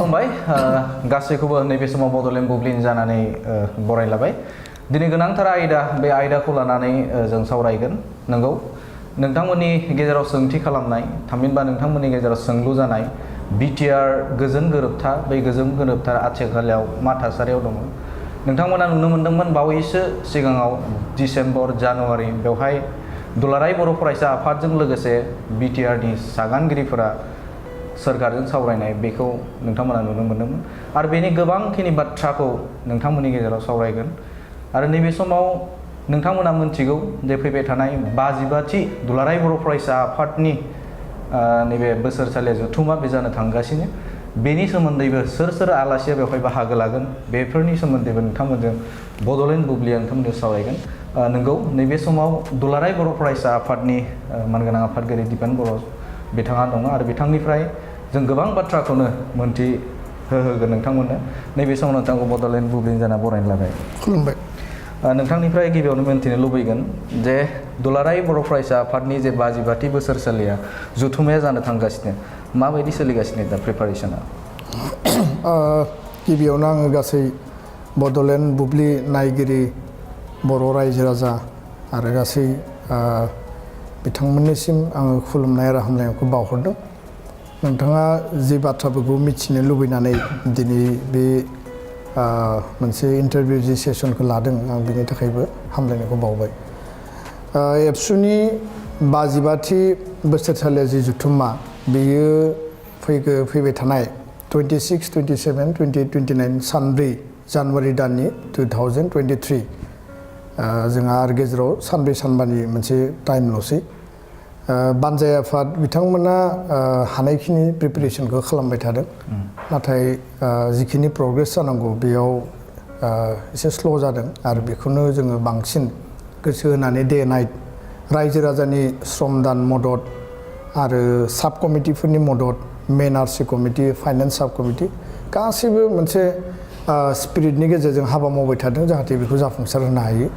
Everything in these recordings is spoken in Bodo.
खुलुमबाय गासैखौबो नैबे समाव बड'लेण्ड बुब्लिनि जानानै बरायलाबाय दिनै गोनांथार आयदा बे आयदाखौ लानानै जों सावरायगोन नंगौ नोंथांमोननि गेजेराव सोंथि खालामनाय थामहिनबा नोंथांमोननि गेजेराव सोंलु जानाय बिटिआर गोजोन गोरोबथा बै गोजोन गोरोबथा आथिखालाव मा थासारियाव दङ नोंथांमोना नुनो मोन्दोंमोन बावैसो सिगाङाव डिसेम्बर जानुवारि बेवहाय दुलाराय बर' फरायसा आफादजों लोगोसे बिटिआरनि सागानगिरिफोरा सरकारजों सावरायनाय बेखौ नोंथांमोना नुनो मोन्दोंमोन आरो बेनि गोबांखिनि बाथ्राखौ नोंथांमोननि गेजेराव सावरायगोन आरो नैबे समाव नोंथांमोना मिथिगौ जे फैबाय थानाय 55थि दुलाराय बर' फरायसा आफादनि नैबे बोसोरसालिया जथुमा बे जानो थांगासिनो बेनि सोमोन्दैबो सोर आलासिया बेवहाय बाहागो लागोन बेफोरनि सोमोन्दैबो नोंथांमोनजों बड'लेण्ड बुब्लिया नोंथांमोनजों सावरायगोन नंगौ नैबे समाव दुलाराय बर' फरायसा आफादनि मानगोनां आफादगिरि दिपेन बर'ज बिथाङा दङ आरो बिथांनिफ्राय जों गोबां बाथ्राखौनो मोनथिहोगोन नोंथांमोननो नैबे समाव नोंथांखौ बड'लेण्ड बुब्लिनि जाना बरायनो लाबाय खुलुमबाय नोंथांनिफ्राय गिबियावनो मोनथिनो लुबैगोन जे दुलाराय बर' फरायसा आफादनि जे 55थि बोसोरसालिया जथुमाया जानो थांगासिनो माबायदि सोलिगासिनो दा प्रिपारेसना गिबियावनो आङो गासै बड'लेण्ड बुब्लि नायगिरि बर' रायजो राजा आरो गासै बिथांमोननिसिम आङो खुलुमनाय आरो हामलायनायखौ बावहरदों नोंथाङा जि बाथ्राफोरखौ मिथिनो लुबैनानै दिनै बे मोनसे इन्टारभिउ जि सेसनखौ लादों आं बिनि थाखायबो हामलायनायखौ बावबाय एबसुनि 55थि बोसोरसालिया जि जथुम्मा बेयो फैबाय थानाय 26, 27, 28, 29 सानब्रै जानुवारि दाननि 2023 जोंहा आरो गेजेराव सानब्रै सानबानि मोनसे टाइमल'सै बानजाय आफाद बिथांमोना हानायखिनि प्रिपेरेसनखौ खालामबाय थादों नाथाय जिखिनि प्रग्रेस जानांगौ बेयाव एसे स्ल' जादों आरो बेखौनो जोङो बांसिन गोसो होनानै डे नाइट रायजो राजानि श्रमदान मदद आरो साब कमिटिफोरनि मदद मेन आरसि कमिटि फाइनान्स साब कमिटि गासैबो मोनसे स्पिरिटनि गेजेरजों हाबा मावबाय थादों जाहाथे बेखौ जाफुंसार होनो हायो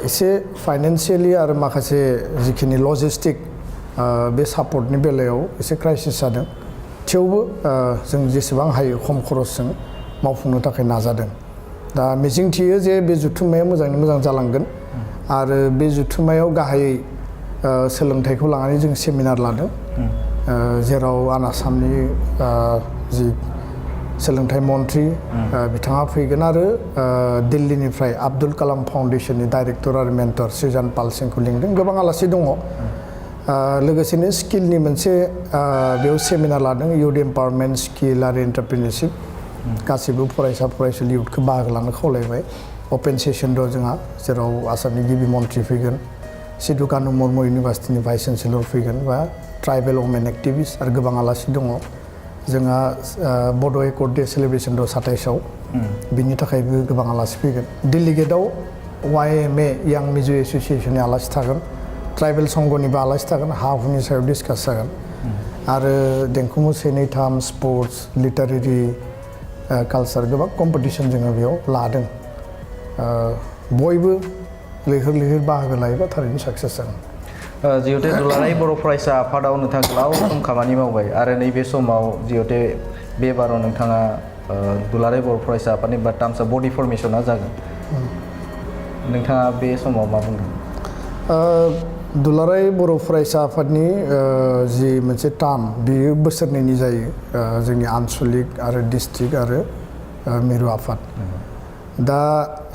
एसे फाइनान्सियेलि आरो माखासे जिखिनि लजिस्टिक बे सापर्टनि बेलायाव एसे क्राइसिस जादों थेवबो जों जेसेबां हायो खम खरसजों मावफुंनो थाखाय नाजादों दा मिजिंथियो जे बे जथुम्माया मोजाङै मोजां जालांगोन आरो बे जथुम्मायाव गाहायै सोलोंथाइखौ लानानै जों सेमिनार लादों जेराव आसामनि जि सोलोंथाइ मन्त्रि बिथाङा फैगोन आरो दिल्लीनिफ्राय आब्दुल कालाम फाउन्डेसननि डाइरेक्टर आरो मेन्टर सुजान पाल सिंखौ लिंदों गोबां आलासि दङ लोगोसेनो स्किलनि मोनसे बेयाव सेमिनार लादों इउथ एम्पावारमेन्ट स्किल आरो एन्टारप्रिनियरशिप गासैबो फरायसा फरायसुलि इउथखौ बाहागो लानो खावलायबाय अपेन सेसन दं जोंहा जेराव आसामनि गिबि मन्त्रि फैगोन सिधु कानु मुर्मु इउनिभार्सिटिनि भाइस चेन्सेलर फैगोन बा ट्राइबेल वमेन एक्टिभिस्ट आरो गोबां आलासि दङ जोंहा बड' एकर्ड डे सेलिब्रेसन दं 27आव बिनि थाखायबो गोबां आलासि फैगोन डेलिगेटआव YMA यां मिजु एस'सियेसननि आलासि थागोन ट्राइबेल संघनिबो आलासि थागोन हा हुनि सायाव डिसकास जागोन आरो देंखो मोसानाय थाम स्पर्ट्स लिटारेरि कालचार गोबां कम्पिटिसन जोङो बेयाव लादों बयबो लैहोर बाहागो लायोबा थारैनो साक्सेस जागोन जिहेतु दुलाराय बर' फरायसा आफादाव नोंथाङा गोलाव सम खामानि मावबाय आरो नैबे समाव जिहेतु बे बाराव नोंथाङा दुलाराय बर' फरायसा आफादनि बा टार्म्स अफ बडि फर्मेशना जागोन नोंथाङा बे समाव मा बुंगोन दुलाराय बर' फरायसा आफादनि जि मोनसे टार्म बेयो बोसोरनैनि जायो जोंनि आनसलिक आरो डिस्ट्रिक्ट आरो मिरु आफाद दा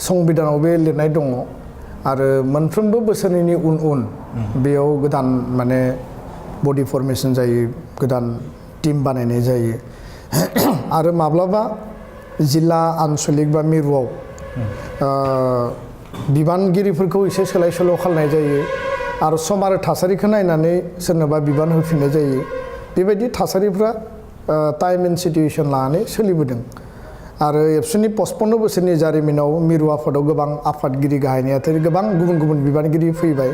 संबिधानाव बे लिरनाय दङ आरो मोनफ्रोमबो बोसोरनैनि उन बेयाव गोदान माने बडि फर्मेशन जायो गोदान टिम बानायनाय जायो आरो माब्लाबा जिल्ला आनसलिक बा मिरुआव बिबानगिरिफोरखौ एसे सोलाय सोल' खालामनाय जायो आरो सम आरो थासारिखौ नायनानै सोरनोबा बिबान होफिननाय जायो बेबायदि थासारिफ्रा टाइम एन्ड सिटुएसन लानानै सोलिबोदों आरो एबसुनि 55 बोसोरनि जारिमिनाव मिरु आफादाव गोबां आफादगिरि गाहाय नेहाथारि गोबां गुबुन बिबानगिरि फैबाय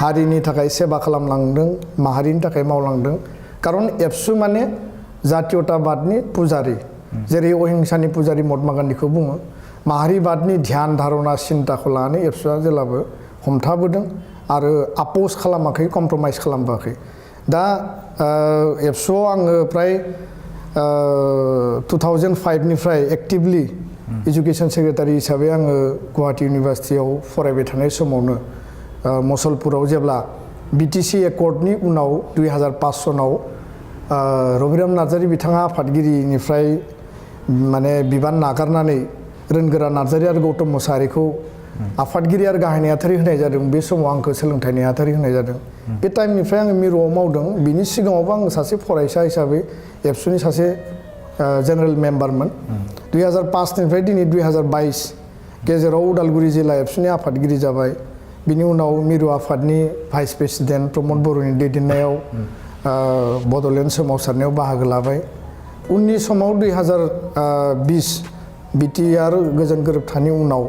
हारिनि थाखाय सेबा खालामलांदों माहारिनि थाखाय मावलांदों खारन एबसु माने जातीयताबादनि पुजारी जेरै अहिंसानि पुजारी महात्मा गान्धीखौ बुङो माहारिबादनि ध्यान धारणा सिन्ताखौ लानानै एबसुआ जेब्लाबो हमथाबोदों आरो आपोज खालामाखै कमप्रमाइज खालामाखै दा एबसुआव आङो प्राय 2005 निफ्राय एक्टिभलि एजुकेशन सेक्रेटारि हिसाबै आङो गुवाहाटी इउनिभार्सिटियाव फरायबाय थानाय समावनो मसलपुराव जेब्ला बिटिसि एकर्डनि उनाव 2005 सनाव रबिराम नार्जारी बिथाङा आफादगिरिनिफ्राय माने बिबान नागारनानै रोनगोरा नार्जारी आरो गौतम मोसाहारिखौ आफादगिरि आरो गाहाय नेहाथारि होनाय जादों। बे समाव आंखौ सोलोंथाइ नेहाथारि होनाय जादों। बे टाइमनिफ्राय आङो मिरुआव मावदों। बिनि सिगाङावबो आङो सासे फरायसा हिसाबै एबसुनि सासे जेनेरेल मेम्बारमोन। 2005 निफ्राय दिनै 2022 गेजेराव उदालगुरि जिल्ला एबसुनि आफादगिरि जाबाय। बिनि उनाव मिरु आफादनि भाइस प्रेसिडेन्ट प्रमद बर'नि दैदेननायाव बड'लेण्ड सोमावसारनायाव बाहागो लाबाय। उननि समाव 2020 बिटिआर गोजोन गोरोबथानि उनाव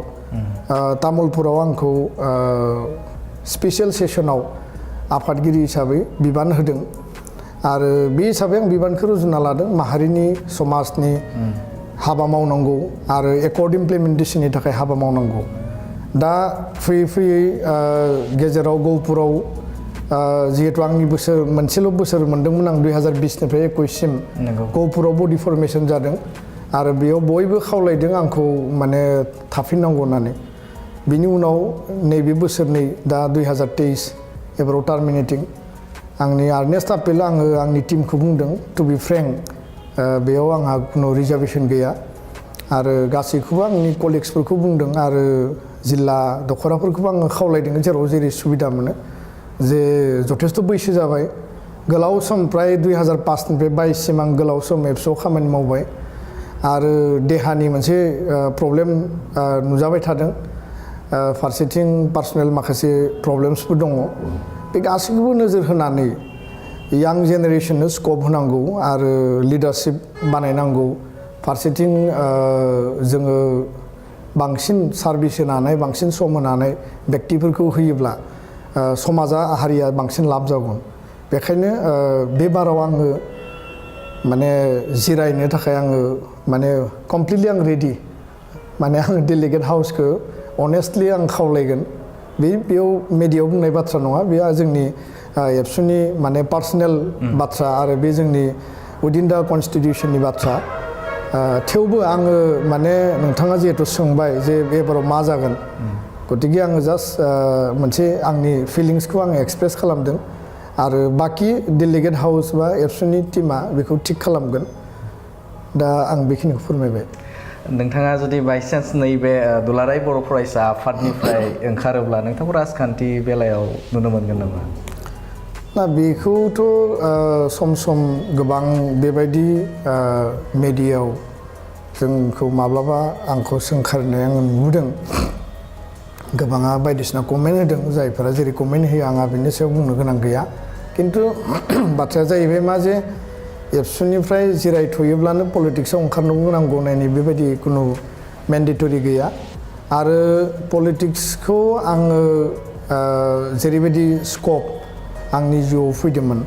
तामुलपुराव आंखौ स्पेसियेल सेसनाव आफादगिरि हिसाबै बिबान होदों आरो बे हिसाबै आं बिबानखौ रुजुना लादों। माहारिनि समाजनि हाबा मावनांगौ आरो एकर्ड इमप्लिमेन्टेसननि थाखाय हाबा मावनांगौ। दा फैयै फैयै गेजेराव गहपुराव जिहेतु आंनि बोसोर मोनसेल' बोसोर मोनदोंमोन आं 2020 निफ्राय 21 सिम गहपुराव बडि फर्मेशन जादों आरो बेयाव बयबो खावलायदों आंखौ माने थाफिननांगौ होननानै। बिनि उनाव नैबे बोसोरनै दा 2023 एबाराव टार्मिनेटिं आंनि आर्नेस्ट आपेल आङो आंनि टीमखौ बुंदों टु बि फ्रेंक बेयाव आंहा खुनु रिजार्भेसन गैया आरो गासैखौबो आंनि कलिग्सफोरखौ बुंदों आरो जिल्ला दखराफोरखौबो आङो खावलायदों जेराव जेरै सुबिदा मोनो जे जथेस्थ' बैसो जाबाय गोलाव सम प्राय 2005 निफ्राय 22 सिम आं गोलाव सम एबसुआव खामानि मावबाय आरो देहानि मोनसे प्रब्लेम नुजाबाय थादों। फारसेथिं पार्सनेल माखासे प्रब्लेम्सबो दङ। बे गासैखौबो नोजोर होनानै यां जेनेरेशननो स्कप होनांगौ आरो लिडारशिप बानायनांगौ। फारसेथिं जोङो बांसिन सार्भिस होनानै बांसिन सम होनानै व्यक्तिफोरखौ होयोब्ला समाजा हारिया बांसिन लाब जागोन। बेखायनो बे बाराव आङो माने जिरायनो थाखाय आङो माने कमप्लिटलि आं रेडि माने आं डेलिगेट हाउसखौ अनेस्टलि आं खावलायगोन। बेयाव मेडियायाव बुंनाय बाथ्रा नङा, बे जोंनि एबसुनि माने पार्सनेल बाथ्रा आरो बे जोंनि उइदिन दा कनस्टिटिउसननि बाथ्रा। थेवबो आङो माने नोंथाङा जिहेतु सोंबाय जे एबाराव मा जागोन, गतिके आङो जास्ट मोनसे आंनि फिलिंसखौ आङो एक्सप्रेस खालामदों आरो बाखि डेलिगेट हाउस बा एबसुनि टिमा बेखौ थिग खालामगोन। दा आं बेखिनिखौ फोरमायबाय। नोंथाङा जुदि बायसान्स नैबे दुलाराय बर' फरायसा आफादनिफ्राय ओंखारोब्ला नोंथांखौ राजखान्थि बेलायाव नुनो मोनगोन नामा? ना बेखौथ' सम सम गोबां बेबायदि मेडियायाव जोंखौ माब्लाबा आंखौ सोंखारिनाय आङो नुदों। गोबाङा बायदिसिना कमेन्ट होदों, जायफोरा जेरै कमेन्ट होयो आंहा बेनि सायाव बुंनो गोनां गैया। खिन्थु बाथ्राया जाहैबाय मा जे एबसुनिफ्राय जिरायथ'योब्लानो पलिटिक्सआव ओंखारनो नांगौ होननायनि बेबायदि खुनु मेन्डेटरि गैया आरो पलिटिक्सखौ आङो जेरैबायदि स्कप आंनि जिउआव फैदोंमोन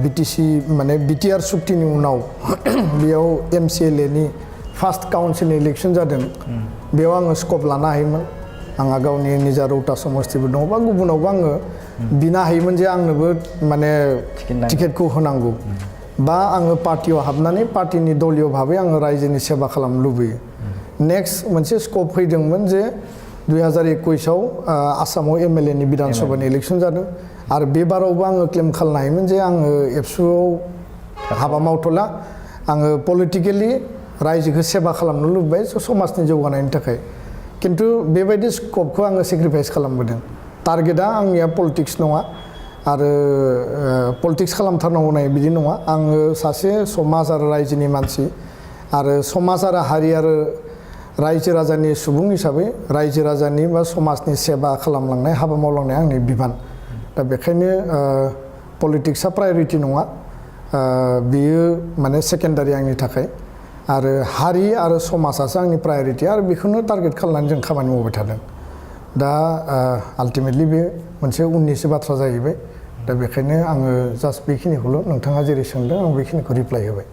बिटिसि माने बिटिआर सुक्तिनि उनाव बेयाव MCLA फार्स्ट काउन्सिलनि इलेक्सन जादों। बेयाव आङो स्कप लानो हायोमोन। आंहा गावनि निजा रौता समस्तिबो दङ बा गुबुनावबो आङो बिनो हायोमोन जे आंनोबो माने टिकेटखौ होनांगौ बा आङो पार्टियाव हाबनानै पार्टिनि दलीय भाबै आङो रायजोनि सेबा खालामनो लुबैयो। नेक्स्ट मोनसे स्कप फैदोंमोन जे 2021 आसामाव MLA नि बिधान सभानि इलेक्सन जादों आरो बे बारावबो आङो क्लेम खालामनो हायोमोन जे आङो एबसुआव हाबा मावथ'ला, आङो पलिटिकेलि रायजोखौ सेबा खालामनो लुबैबाय समाजनि जौगानायनि थाखाय। खिन्थु बेबायदि स्कपखौ आङो सेक्रिफाइस खालामबोदों। टारगेटआ आंनिया पलिटिक्स नङा आरो पलिटिक्स खालामथारनांगौ होननाय बिदि नङा। आङो सासे समाज आरो रायजोनि मानसि आरो समाज आरो हारि आरो रायजो राजानि सुबुं हिसाबै रायजो राजानि बा समाजनि सेबा खालामलांनाय हाबा मावलांनाया आंनि बिबान। दा बेखायनो पलिटिक्सआ प्रायरिटि नङा, बियो माने सेकेन्डारि आंनि थाखाय आरो हारि आरो समाजासो आंनि प्रायरिटि आरो बेखौनो टारगेट खालामनानै जों खामानि मावबाय थादों। दा आल्टिमेटलि बे मोनसे उननिसो बाथ्रा जाहैबाय। दा बेखायनो आङो जास्ट बेखिनिखौल' नोंथाङा जेरै सोंदों आं बेखिनिखौ रिप्लाइ होबाय।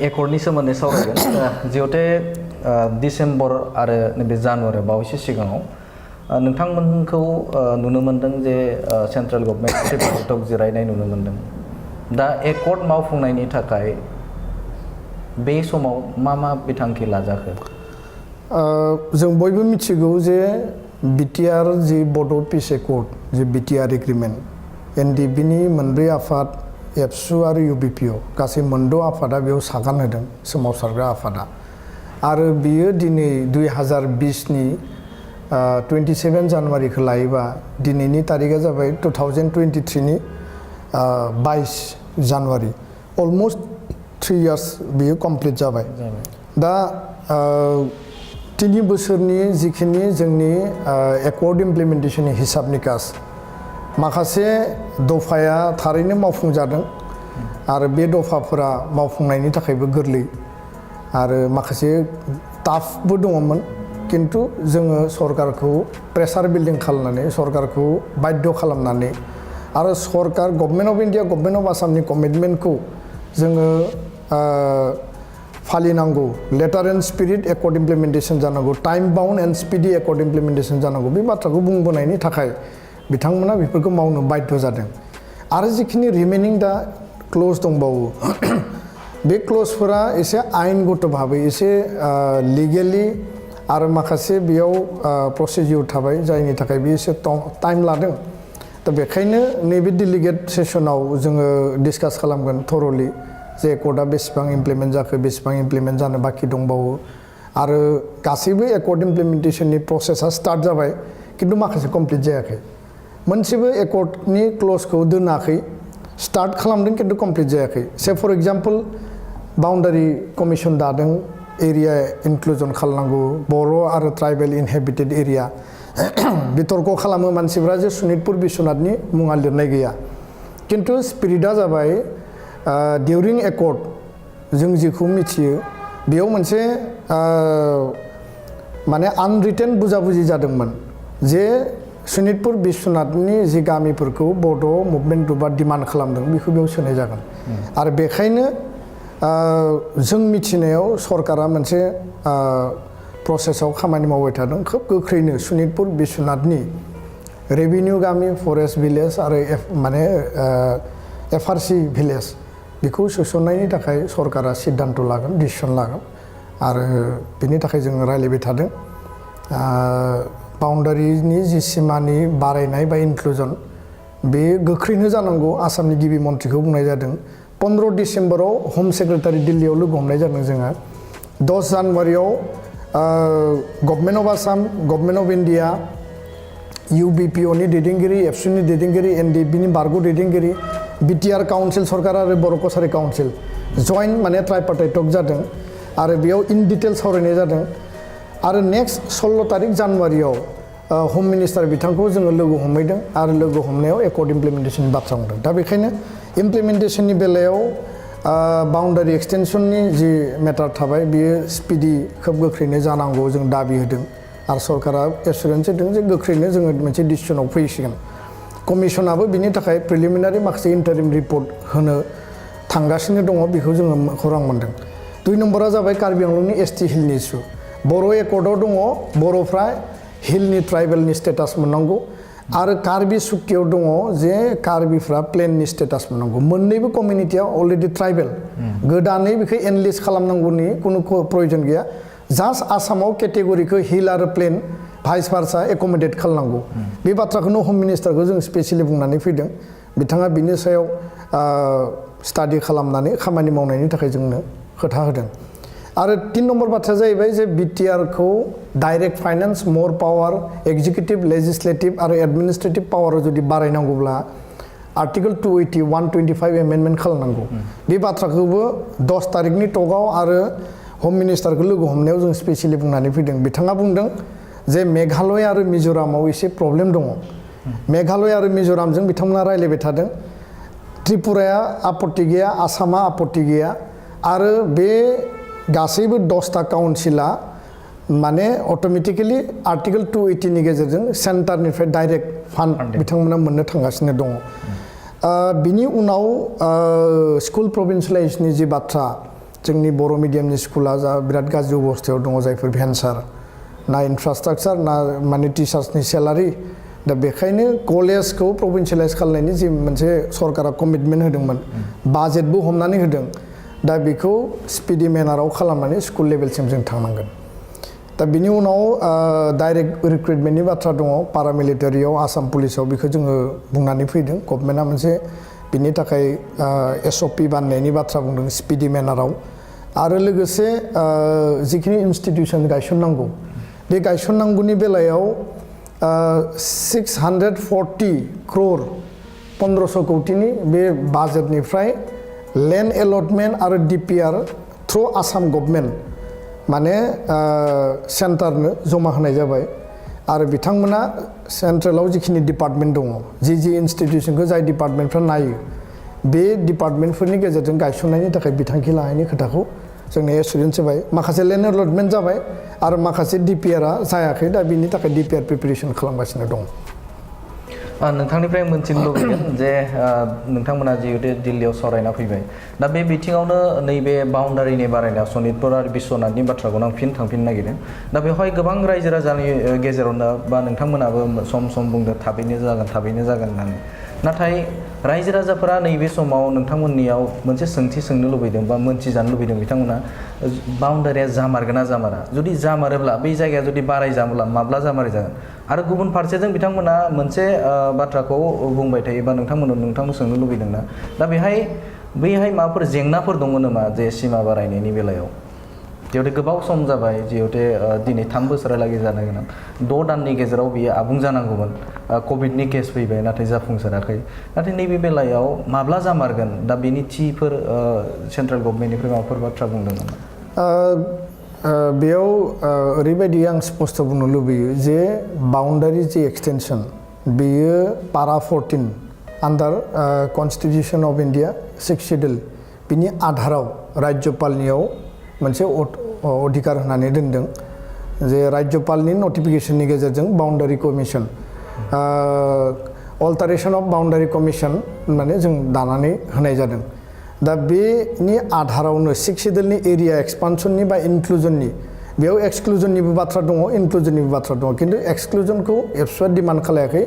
एकर्डनि सोमोन्दै सावरायगोन। जिहेथु डिसेम्बर आरो नैबे जानुवारि बावैसो सिगाङाव नोंथांमोनखौ नुनो मोनदों जे सेन्ट्रेल गभर्नमेन्ट चिफ सेक्रेटारियाव जिरायनाय नुनो मोनदों। दा एकर्ड मावफुंनायनि थाखाय बे समाव मा बिथांखि लाजाखो? जों बयबो मिथिगौ जे बिटिआर जि बड' पिस एकर्ड जि बिटिआर एग्रिमेन्ट एनडिबिनि मोनब्रै आफाद एबसु आरो इउबिपिअ गासै मोनद' आफादा बेयाव सागान होदों सोमावसारग्रा आफादा आरो बियो दिनै 2020नि 27 जानुवारिखौ लायोबा दिनैनि तारिखा जाबाय 2023नि 22 जानुवारि अलमस्ट 3 इयार्स बियो कमप्लिट जाबाय दा 3 बोसोरनि जिखिनि जोंनि एकर्ड इमप्लिमेन्टेशननि हिसाब निकास माखासे दफाया थारैनो मावफुंजादों आरो बे दफाफोरा मावफुंनायनि थाखायबो गोरलै आरो माखासे टाफबो दङमोन किन्तु जोङो सरकारखौ प्रेसार बिल्डिं खालामनानै सरकारखौ बाध्य खालामनानै आरो सरकार government of India government of आसामनि कमिटमेन्टखौ जोङो फालिनांगौ letter and spirit accord implementation जानांगौ time bound and speedy accord implementation जानांगौ बे बाथ्राखौ बुंबोनायनि थाखाय बिथांमोना बेफोरखौ मावनो बाध्य जादों आरो जिखिनि रिमेनिं दा क्लज दंबावो बे क्लजफोरा एसे आयेनगत भाबै एसे लिगेलि आरो माखासे बेयाव प्रसिडिउर थाबाय जायनि थाखाय बे एसे टाइम लादों दा बेखायनो नैबे डेलिगेट सेसनाव जोङो डिसकास खालामगोन थरलि जे एकर्डआ बेसेबां इमप्लिमेन्ट जाखो बेसेबां इमप्लिमेन्ट जानो बाखि दंबावो आरो गासैबो एकर्ड इमप्लिमेन्टेशननि प्रसेसा स्टार्ट जाबाय किन्तु माखासे कमप्लिट जायाखै मोनसेबो एकर्डनि क्लजखौ दोनाखै स्टार्ट खालामदों किन्तु कमप्लिट जायाखै से फर एग्जाम्पल बाउन्डारि कमिसन दादों एरिया इनक्लुजन खालामनांगौ बर' आरो ट्राइबेल इनहेबिटेड एरिया बितर्क खालामो मानसिफ्रा जे सनितपुर बिश्वनाथनि मुङा लिरनाय गैया किन्तु स्पिरिटआ जाबाय डिउरिं एकर्ड जों जिखौ मिथियो बेयाव मोनसे माने आनरिटेन बुजाबुजि जादोंमोन जे सनितपुर बिश्वनाथनि जि गामिफोरखौ बड' मुभमेन्ट ग्रुपआ डिमान्ड खालामदों बेखौ बेयाव सोनाय जागोन आरो बेखायनो जों मिथिनायाव सरकारा मोनसे प्रसेसआव खामानि मावबाय थादों खोब गोख्रैनो सनितपुर बिश्वनाथनि रेभिनिउ गामि फरेस्ट भिलेज आरो माने एफआरसि भिलेज बेखौ सोसननायनि थाखाय सरकारा सिद्धान्त लागोन डिसिसन लागोन आरो बेनि थाखाय जों रायलायबाय थादों बाउन्डारिनि जि सिमानि बारायनाय बा इनक्लुजन बे गोख्रैनो जानांगौ आसामनि गिबि मन्थ्रिखौ बुंनाय जादों 15 डिसेम्बराव होम सेक्रेटारि दिल्लीयाव लोगो हमनाय जादों जोङो 10 जानुवारियाव government of Assam government of India इउबिपिअनि दैदेनगिरि एबसुनि दैदेनगिरि एनडिबिनि बारग' दैदेनगिरि बिटिआर काउन्सिल सरकार आरो बर' कसारि काउन्सिल जइन्ट माने ट्राइपार्टाइट टक जादों आरो बेयाव इन डिटेल सावरायनाय जादों आरो नेक्स्ट 16 तारिख जानुवारियाव होम मिनिस्टार बिथांखौ जोङो लोगो हमहैदों आरो लोगो हमनायाव एकर्ड इमप्लिमेन्टेशननि बाथ्रा बुंदों दा बेखायनो इमप्लिमेन्टेशननि बेलायाव बाउन्डारि एक्सटेनसननि जि मेटार थाबाय बियो स्पिडी खोब गोख्रैनो जानांगौ जों दाबि होदों आरो सरकारा एसुरेन्स होदों जे गोख्रैनो जोङो मोनसे डिसिसनाव फैसिगोन कमिसनाबो बिनि थाखाय प्रिलिमिनारि माखासे इन्टारिम रिपर्ट होनो थांगासिनो दङ बेखौ जोङो खौरां मोनदों 2 नम्बरा जाबाय कार्बि आंलंनि एसटि हिलनि इस्यु बर' एकर्डआव दङ बर'फ्रा हिलनि ट्राइबेलनि स्टेटास मोननांगौ आरो कार्बि सुक्तियाव दङ जे कार्बिफ्रा प्लेननि स्टेटास मोननांगौ मोननैबो कमिउनिटिया अलरेडि ट्राइबेल गोदानै बेखौ एनलिस्ट खालामनांगौनि कुनु प्रयोजन गैया जास्ट आसामाव केटेगरिखौ हिल आरो प्लेन भाइस भार्सा एकमडेट खालामनांगौ बे बाथ्राखौनो होम मिनिस्टारखौ जों स्पेसियेलि बुंनानै फैदों बिथाङा बिनि सायाव स्टाडि खालामनानै खामानि मावनायनि थाखाय जोंनो खोथा होदों आरो 3 नम्बर बाथ्राया जाहैबाय जे बिटिआरखौ डाइरेक्ट फाइनान्स मोर पावार एक्जिकिउटिभ लेजिस्लेटिभ आरो एडमिनिस्ट्रेटिभ पावार जुदि बारायनांगौब्ला आर्टिकल 280 125 एमेन्डमेन्ट खालामनांगौ बे बाथ्राखौबो 10 तारिखनि टकआव आरो होम मिनिस्टारखौ लोगो हमनायाव जों स्पेसियेलि बुंनानै फैदों बिथाङा बुंदों जे मेघालय आरो मिज'रामाव एसे प्रब्लेम दङ मेघालय आरो मिज'रामजों बिथांमोना रायलायबाय थादों त्रिपुराया आपत्ति गैया आसामा आपत्ति गैया आरो बे गासैबो 10टा काउन्सिला माने अट'मेटिकेलि आर्टिकल 280 नि गेजेरजों सेन्टारनिफ्राय डाइरेक्ट फान्ड बिथांमोना मोननो थांगासिनो दङ बिनि उनाव स्कुल प्रभिन्सियेलाइजेसननि जि बाथ्रा जोंनि बर' मिडियामनि स्कुला जा बिराद गाज्रि अबस्थायाव दङ जायफोर भेन्सार ना इनफ्रास्ट्राक्चार ना माने टिचार्सनि सेलारि दा बेखायनो कलेजखौ प्रभिन्सियेलाइज खालामनायनि जि मोनसे सरकारा कमिटमेन्ट होदोंमोन बाजेटबो हमनानै होदों दा बेखौ स्पिडि मेनाराव खालामनानै स्कुल लेभेलसिम जों थांनांगोन दा बिनि उनाव डाइरेक्ट रिक्रुटमेन्टनि बाथ्रा दङ पारामिलिटारियाव आसाम पुलिसाव बेखौ जोङो बुंनानै फैदों गभर्नमेन्टआ मोनसे बिनि थाखाय SOP बानायनायनि बाथ्रा बुंदों स्पिडि मेनाराव आरो लोगोसे जिखिनि इनस्टिटिउसन गायसननांगौ बे गायसननांगौनि बेलायाव 640 क्रर 1500 कौटिनि बे बाजेटनिफ्राय लेन्ड एलटमेन्ट आरो DPR थ्रु आसाम गभर्नमेन्ट माने सेन्टारनो जमा होनाय जाबाय आरो बिथांमोना सेन्ट्रेलाव जिखिनि डिपार्टमेन्ट दङ जि इनस्टिटिउसनखौ जाय डिपार्टमेन्टफ्रा नायो बे डिपार्टमेन्टफोरनि गेजेरजों गायसननायनि थाखाय बिथांखि लानायनि खोथाखौ जोंनो एसुरेन्स होबाय माखासे लेन्ड एलटमेन्ट जाबाय आरो माखासे DPRआ जायाखै दा बिनि थाखाय DPR प्रिपेरेसन खालामगासिनो दं नोंथांनिफ्राय मोनथिनो लुबैगोन जे नोंथांमोना जिहेतु दिल्लीयाव सावरायना फैबाय दा बे बिथिङावनो नैबे बाउन्डारिनि बारायनाय सनितपुर आरो बिश्वनाथनि बाथ्राखौनो आं फिन थांफिननो नागिरदों दा बेवहाय गोबां रायजो राजानि गेजेरावनो बा नोंथांमोनाबो सम बुंदों थाबैनो जागोन होननानै नाथाय रायजो राजाफोरा नैबे समाव नोंथांमोननियाव मोनसे सोंथि सोंनो लुबैदों बा मोनथिजानो लुबैदों बिथांमोना बाउन्डारिया जामारगोन ना जामारा जुदि जामारोब्ला बै जायगाया जुदि बारायजाब्ला माब्ला जामारै जागोन आरो गुबुन फारसेजों बिथांमोना मोनसे बाथ्राखौ बुंबाय थायो बा नोंथांनाव सोंनो लुबैदोंना दा बैहाय माबाफोर जेंनाफोर दङ नामा जे सिमा बारायनायनि बेलायाव जिहेतु गोबाव सम जाबाय जिहेतु दिनै 3 बोसोरहालागै जानो गोनां 6 दाननि गेजेराव बियो आबुं जानांगौमोन कभिडनि केस फैबाय नाथाय जाफुंसाराखै नाथाय नैबे बेलायाव माब्ला जामारगोन दा बेनि थिफोर सेन्ट्रेल गभर्नमेन्टनिफ्राय माबाफोर बाथ्रा बुंदों नामा बेयाव ओरैबायदि आं स्पष्ट बुंनो लुबैयो जे बाउन्डारि जे एक्सटेनसन बेयो पारा 14 आन्डार कन्स्टिटिउसन अफ इन्डिया 6 शेड्युल बिनि आधाराव राज्यपालनियाव मोनसे अधिकार होनानै दोनदों जे राज्यपालनि नटिफिकेशननि गेजेरजों boundary commission alteration of boundary commission माने जों दानानै होनाय जादों दा बेनि आधारावनो 6 शेड्युलनि एरिया एक्सपान्सननि बा इनक्लुजननि बेयाव एक्सक्लुजननिबो बाथ्रा दङ इनक्लुजननिबो बाथ्रा दङ खिन्थु एक्सक्लुजनखौ एबसुआ डिमान्ड खालायाखै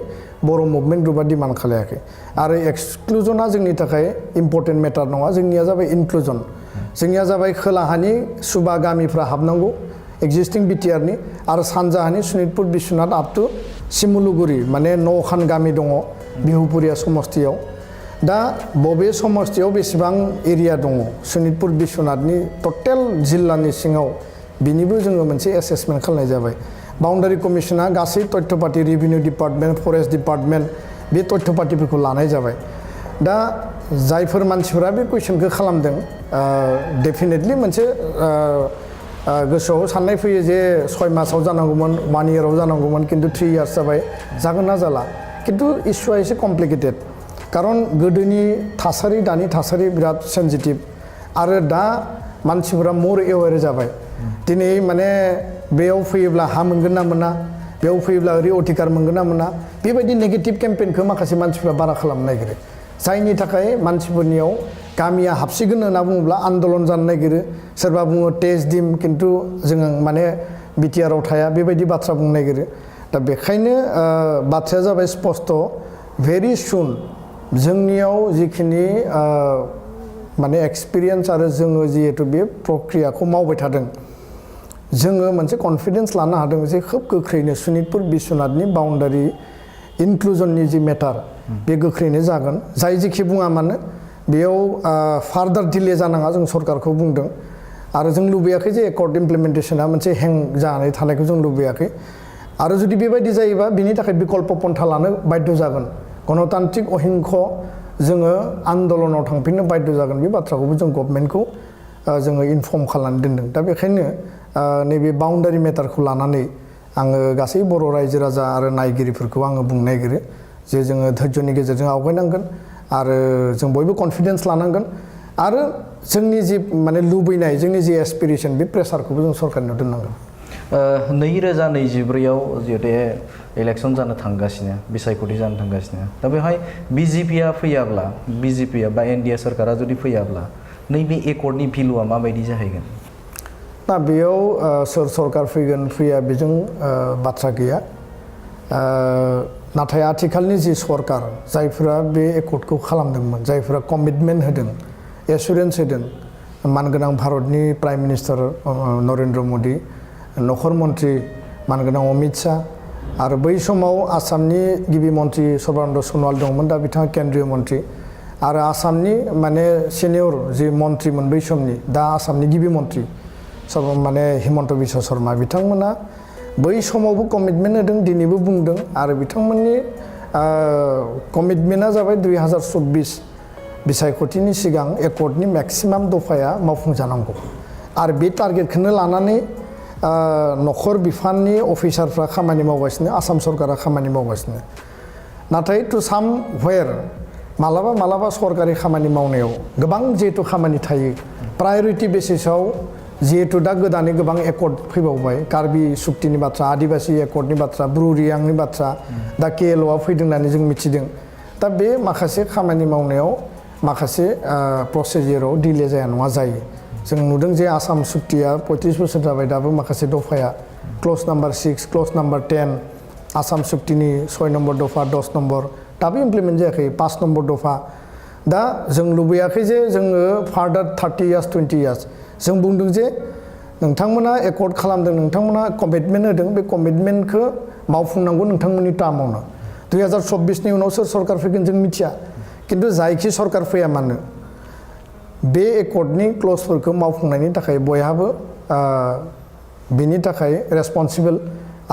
बर' मुभमेन्ट ग्रुपआ डिमान्ड खालायाखै आरो एक्सक्लुजना जोंनि थाखाय इम्पर्टेन्ट मेटार नङा जोंनिया जाबाय इनक्लुजन जोंनिया जाबाय खोलाहानि सुबा गामिफ्रा हाबनांगौ एक्जिस्टिं बिटिआरनि आरो सानजाहानि सनितपुर बिश्वनाथ आप टु सिमुलुगुरि माने 9 खान गामि दङ बिहुपुरिया समस्तियाव दा बबे समस्तियाव बेसेबां एरिया दङ सनितपुर बिश्वनाथनि टटेल जिल्लानि सिङाव बिनिबो जोङो मोनसे एसेसमेन्ट खालामनाय जाबाय बाउन्डारि कमिसना गासै तथ्य party revenue department forest department बे तथ्य पार्टीफोरखौ लानाय जाबाय दा जायफोर मानसिफोरा बे कुइसनखौ खालामदों डेफिनेटलि मोनसे गोसोआव साननाय फैयो जे 6 मासाव जानांगौमोन 1 इयाराव जानांगौमोन खिन्थु 3 इयार्स जाबाय जागोन ना जाला खिन्थु इस्युआ एसे कमप्लिकेटेड खारन गोदोनि थासारि दानि थासारि बिराद सेन्सिटिभ आरो दा मानसिफोरा मोर एवेर जाबाय दिनै माने बेयाव फैयोब्ला हा मोनगोन ना मोना बेयाव फैयोब्ला ओरै अधिकार मोनगोन ना मोना बेबायदि नेगेटिभ केम्पेइनखौ माखासे मानसिफ्रा बारा खालामनो नागिरो जायनि थाखाय मानसिफोरनियाव गामिया हाबसिगोन होनना बुङोब्ला आन्दलन जानो नागिरो सोरबा बुङो टेस्ट दिम खिन्थु जोङो माने बिटिआरआव थाया बेबायदि बाथ्रा बुंनो नागिरो दा बेखायनो बाथ्राया जाबाय स्पष्ट भेरि सुन जोंनियाव जिखिनि माने एक्सपिरियेन्स आरो जोङो जिहेतु बे प्रक्रियाखौ मावबाय थादों जोङो मोनसे कनफिडेन्स लानो हादों जे खोब गोख्रैनो सनितपुर बिश्वनाथनि बाउन्डारि इनक्लुजननि जि मेटार बे गोख्रैनो जागोन जाय जेखि बुङा मानो बेयाव फार्दार डिले जानाङा जों सरकारखौ बुंदों आरो जों लुबैयाखै जे एकर्ड इमप्लिमेन्टेसना मोनसे हें जानानै थानायखौ जों लुबैयाखै आरो जुदि बेबायदि जायोबा बिनि थाखाय बिकल्प पन्था लानो बाध्य जागोन गणतान्त्रिक अहिंख जोङो आन्दलनाव थांफिननो बाध्य जागोन बे बाथ्राखौबो जों गभर्नमेन्टखौ जोङो इनफर्म खालामनानै दोनदों दा बेखायनो नैबे बाउन्डारि मेटारखौ लानानै आङो गासै बर' रायजो राजा आरो नायगिरिफोरखौ आङो बुंनो नागिरो जे जोङो धैर्यनि गेजेरजों आवगायनांगोन आरो जों बयबो कनफिडेन्स लानांगोन आरो जोंनि जि माने लुबैनाय जोंनि जि एसपिरेसन बे प्रेसारखौबो जों सरकारनियाव दोननांगोन 2024आव जिहेतु इलेक्सन जानो थांगासिनो बिसायख'थि जानो थांगासिनो दा बेवहाय बिजेपिआ फैयाब्ला बिजेपिआ बा एनडिए सरकारा जुदि फैयाब्ला नैबे एकर्डनि भेलुआ माबायदि जाहैगोन दा बेयाव सोर सरकार फैगोन फैया बेजों बाथ्रा गैया नाथाय आथिखालनि जि सरकार जायफोरा बे एकर्डखौ खालामदोंमोन जायफोरा कमिटमेन्ट होदों एसुरेन्स होदों मानगोनां भारतनि प्राइम मिनिस्टार नरेन्द्र मोदी नखर मन्त्रि मानगोनां अमित शाह आरो बै समाव आसामनि गिबि मन्त्रि सर्बानन्द सनोवाल दंमोन दा बिथाङा केन्द्रीय मन्त्रि आरो आसामनि माने सिनियर जि मन्त्रिमोन बै समनि दा आसामनि गिबि मन्त्रि माने हिमन्त बिश्व शर्मा बिथांमोना बै समावबो कमिटमेन्ट होदों दिनैबो बुंदों आरो बिथांमोननि कमिटमेन्टआ जाबाय 2024 बिसायख'थिनि सिगां एकर्डनि मेक्सिमाम दफाया मावफुंजानांगौ आरो बे टार्गेटखौनो लानानै नखर बिफाननि अफिसारफ्रा खामानि मावगासिनो आसाम सरकारा खामानि मावगासिनो नाथाय टु साम वेयर मालाबा सरकारि खामानि मावनायाव गोबां जिहेतु खामानि थायो प्रायोरिटि बेसिसाव जिहेतु दा गोदानै गोबां एकर्ड फैबावबाय कार्बि सुक्तिनि बाथ्रा आदिबासि एकर्डनि बाथ्रा ब्रुरियांनि बाथ्रा दा केएलअआ फैदों होननानै जों मिथिदों दा बे माखासे खामानि मावनायाव माखासे प्रसिडियराव डिले जाया नङा जायो जों नुदों जे आसाम सुक्तिया 35 बोसोर जाबाय दाबो माखासे दफाया clause number 6 clause number 10 Assam सुक्तिनि 6 नम्बर दफा 10 नम्बर दाबो इमप्लिमेन्ट जायाखै 5 नम्बर दफा दा जों लुबैयाखै जे जोङो फार्दार 30 इयार्स 20 इयार्स जों बुंदों जे नोंथांमोना एकर्ड खालामदों नोंथांमोना कमिटमेन्ट होदों बे कमिटमेन्टखौ मावफुंनांगौ नोंथांमोननि टार्मावनो 2024 नि उनाव सोर सरकार फैगोन जों मिथिया किन्तु जायखि सरकार फैया मानो बे एकर्डनि क्लजफोरखौ मावफुंनायनि थाखाय बयहाबो बेनि थाखाय रेसपन्सिबल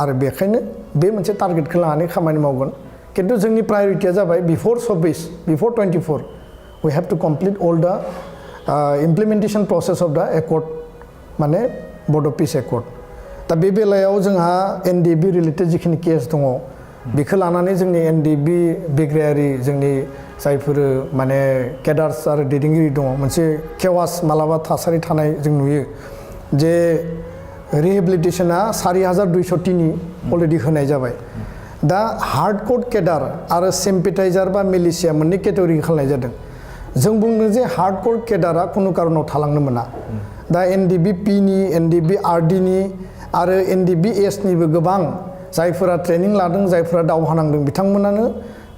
आरो बेखायनो बे मोनसे टार्गेटखौ लानानै खामानि मावगोन किन्तु जोंनि प्रायोरिटिया जाबाय before 24 we have to complete all the implementation process of the accord माने बड' पिस एकर्ड दा बे बेलायाव जोंहा एनडिबि रिलेटेड जिखिनि केस दङ बेखौ लानानै जोंनि एनडिबि बिग्रायारि जोंनि जायफोर माने केडार्स आरो दैदेनगिरि दङ मोनसे केवास मालाबा थासारि थानाय जों नुयो जे रिहेबिलिटेशना 4203 अलरेडि होनाय जाबाय दा हार्डकोर केडार आरो सिम्पेटाइजार बा मिलिशिया मोननै केटेगरि खालामनाय जादों जों बुंदों जे हार्डकोर केडारा खुनु कारनाव थालांनो मोना दा एनडिबि पिनि एनडिबि आरडिनि आरो एनडिबि एसनिबो गोबां जायफोरा ट्रेनिं लादों जायफोरा दावहा नांदों बिथांमोनानो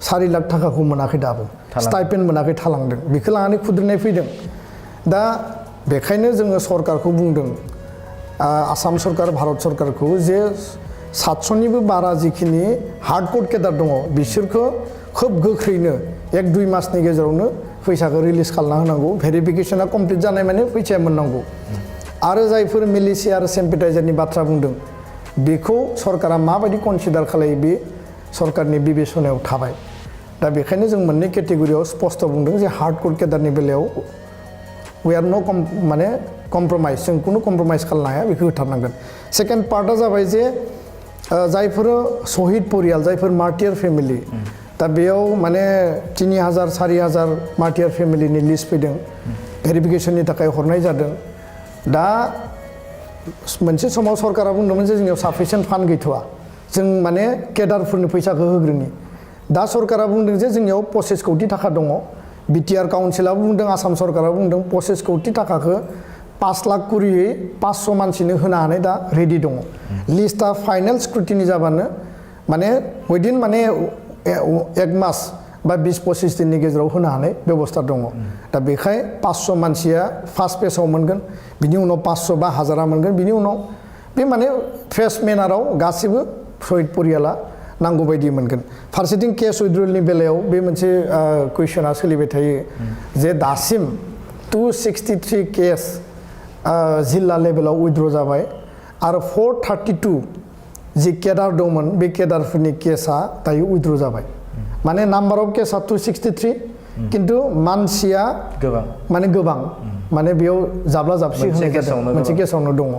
4 लाख थाखाखौ मोनाखै दाबो स्टाइपेन्ड मोनाखै थालांदों बेखौ लानानै खुद्रिनाय फैदों दा बेखायनो जोङो सरकारखौ बुंदों आसाम सरकार भारत सरकारखौ जे 700निबो बारा जिखिनि हार्डकोर केडार दङ बिसोरखौ खोब गोख्रैनो 1-2 मासनि गेजेरावनो फैसाखौ रिलिज खालामना होनांगौ भेरिफिकेशना कमप्लिट जानाय माने फैसाया मोननांगौ आरो जायफोर मिलिशिया आरो सिम्पेटाइजारनि बाथ्रा बुंदों बेखौ सरकारा माबायदि कनसिडार खालायो बे सरकारनि बिबेचनायाव थाबाय दा बेखायनो जों मोननै केटेगरियाव स्पष्ट बुंदों जे हार्डकोर केडारनि बेलायाव वी आर नो माने कम्प्रमाइज जों कुनु कम्प्रमाइज खालामनो हाया बेखौ होथारनांगोन सेकेन्ड पार्टआ जाबाय जे जायफोर शहीद परियाल जायफोर मार्टियार फेमिलि दा बेयाव माने 3000 4000 मार्टियार फेमिलिनि लिस्ट फैदों भेरिफिकेशननि थाखाय हरनाय जादों दा मोनसे समाव सरकारा बुंदोंमोन जे जोंनियाव साफिसियेन्ट फान्ड गैथ'वा जों माने केडारफोरनो फैसाखौ होग्रोनि दा सरकारा बुंदों जे जोंनियाव 25 कौटि थाखा दङ बिटिआर काउन्सिलाबो बुंदों आसाम सरकारा बुंदों 25 कौटि थाखाखौ 5 लाख कुरियै 500 मानसिनो होनो हानाय दा रेडि दङ लिस्टआ फाइनाल स्क्रुटिनि जाबानो माने उइदिन माने 1 मास बा 20-25 दिननि गेजेराव होनो हानाय बेबस्था दङ दा बेखाय 500 मानसिया फार्स्ट पेजआव मोनगोन बिनि उनाव 500 बा 1000 मोनगोन बिनि उनाव बे माने फेस मेनाराव गासिबो शहीद परियाला नांगौ बायदि मोनगोन फारसेथिं केस उइथड्रलनि बेलायाव बे मोनसे कुइसना सोलिबाय थायो जे दासिम 263 केस जिल्ला लेभेलाव उइथड्र जाबाय आरो 432 जि केडार दंमोन बे केडारफोरनि केसा दायो उइथड्र जाबाय माने नाम्बार अफ केसा 263 किन्तु मानसिया माने गोबां माने बेयाव जाब्ला जाबसि होनाय जादों मोनसे केसावनो दङ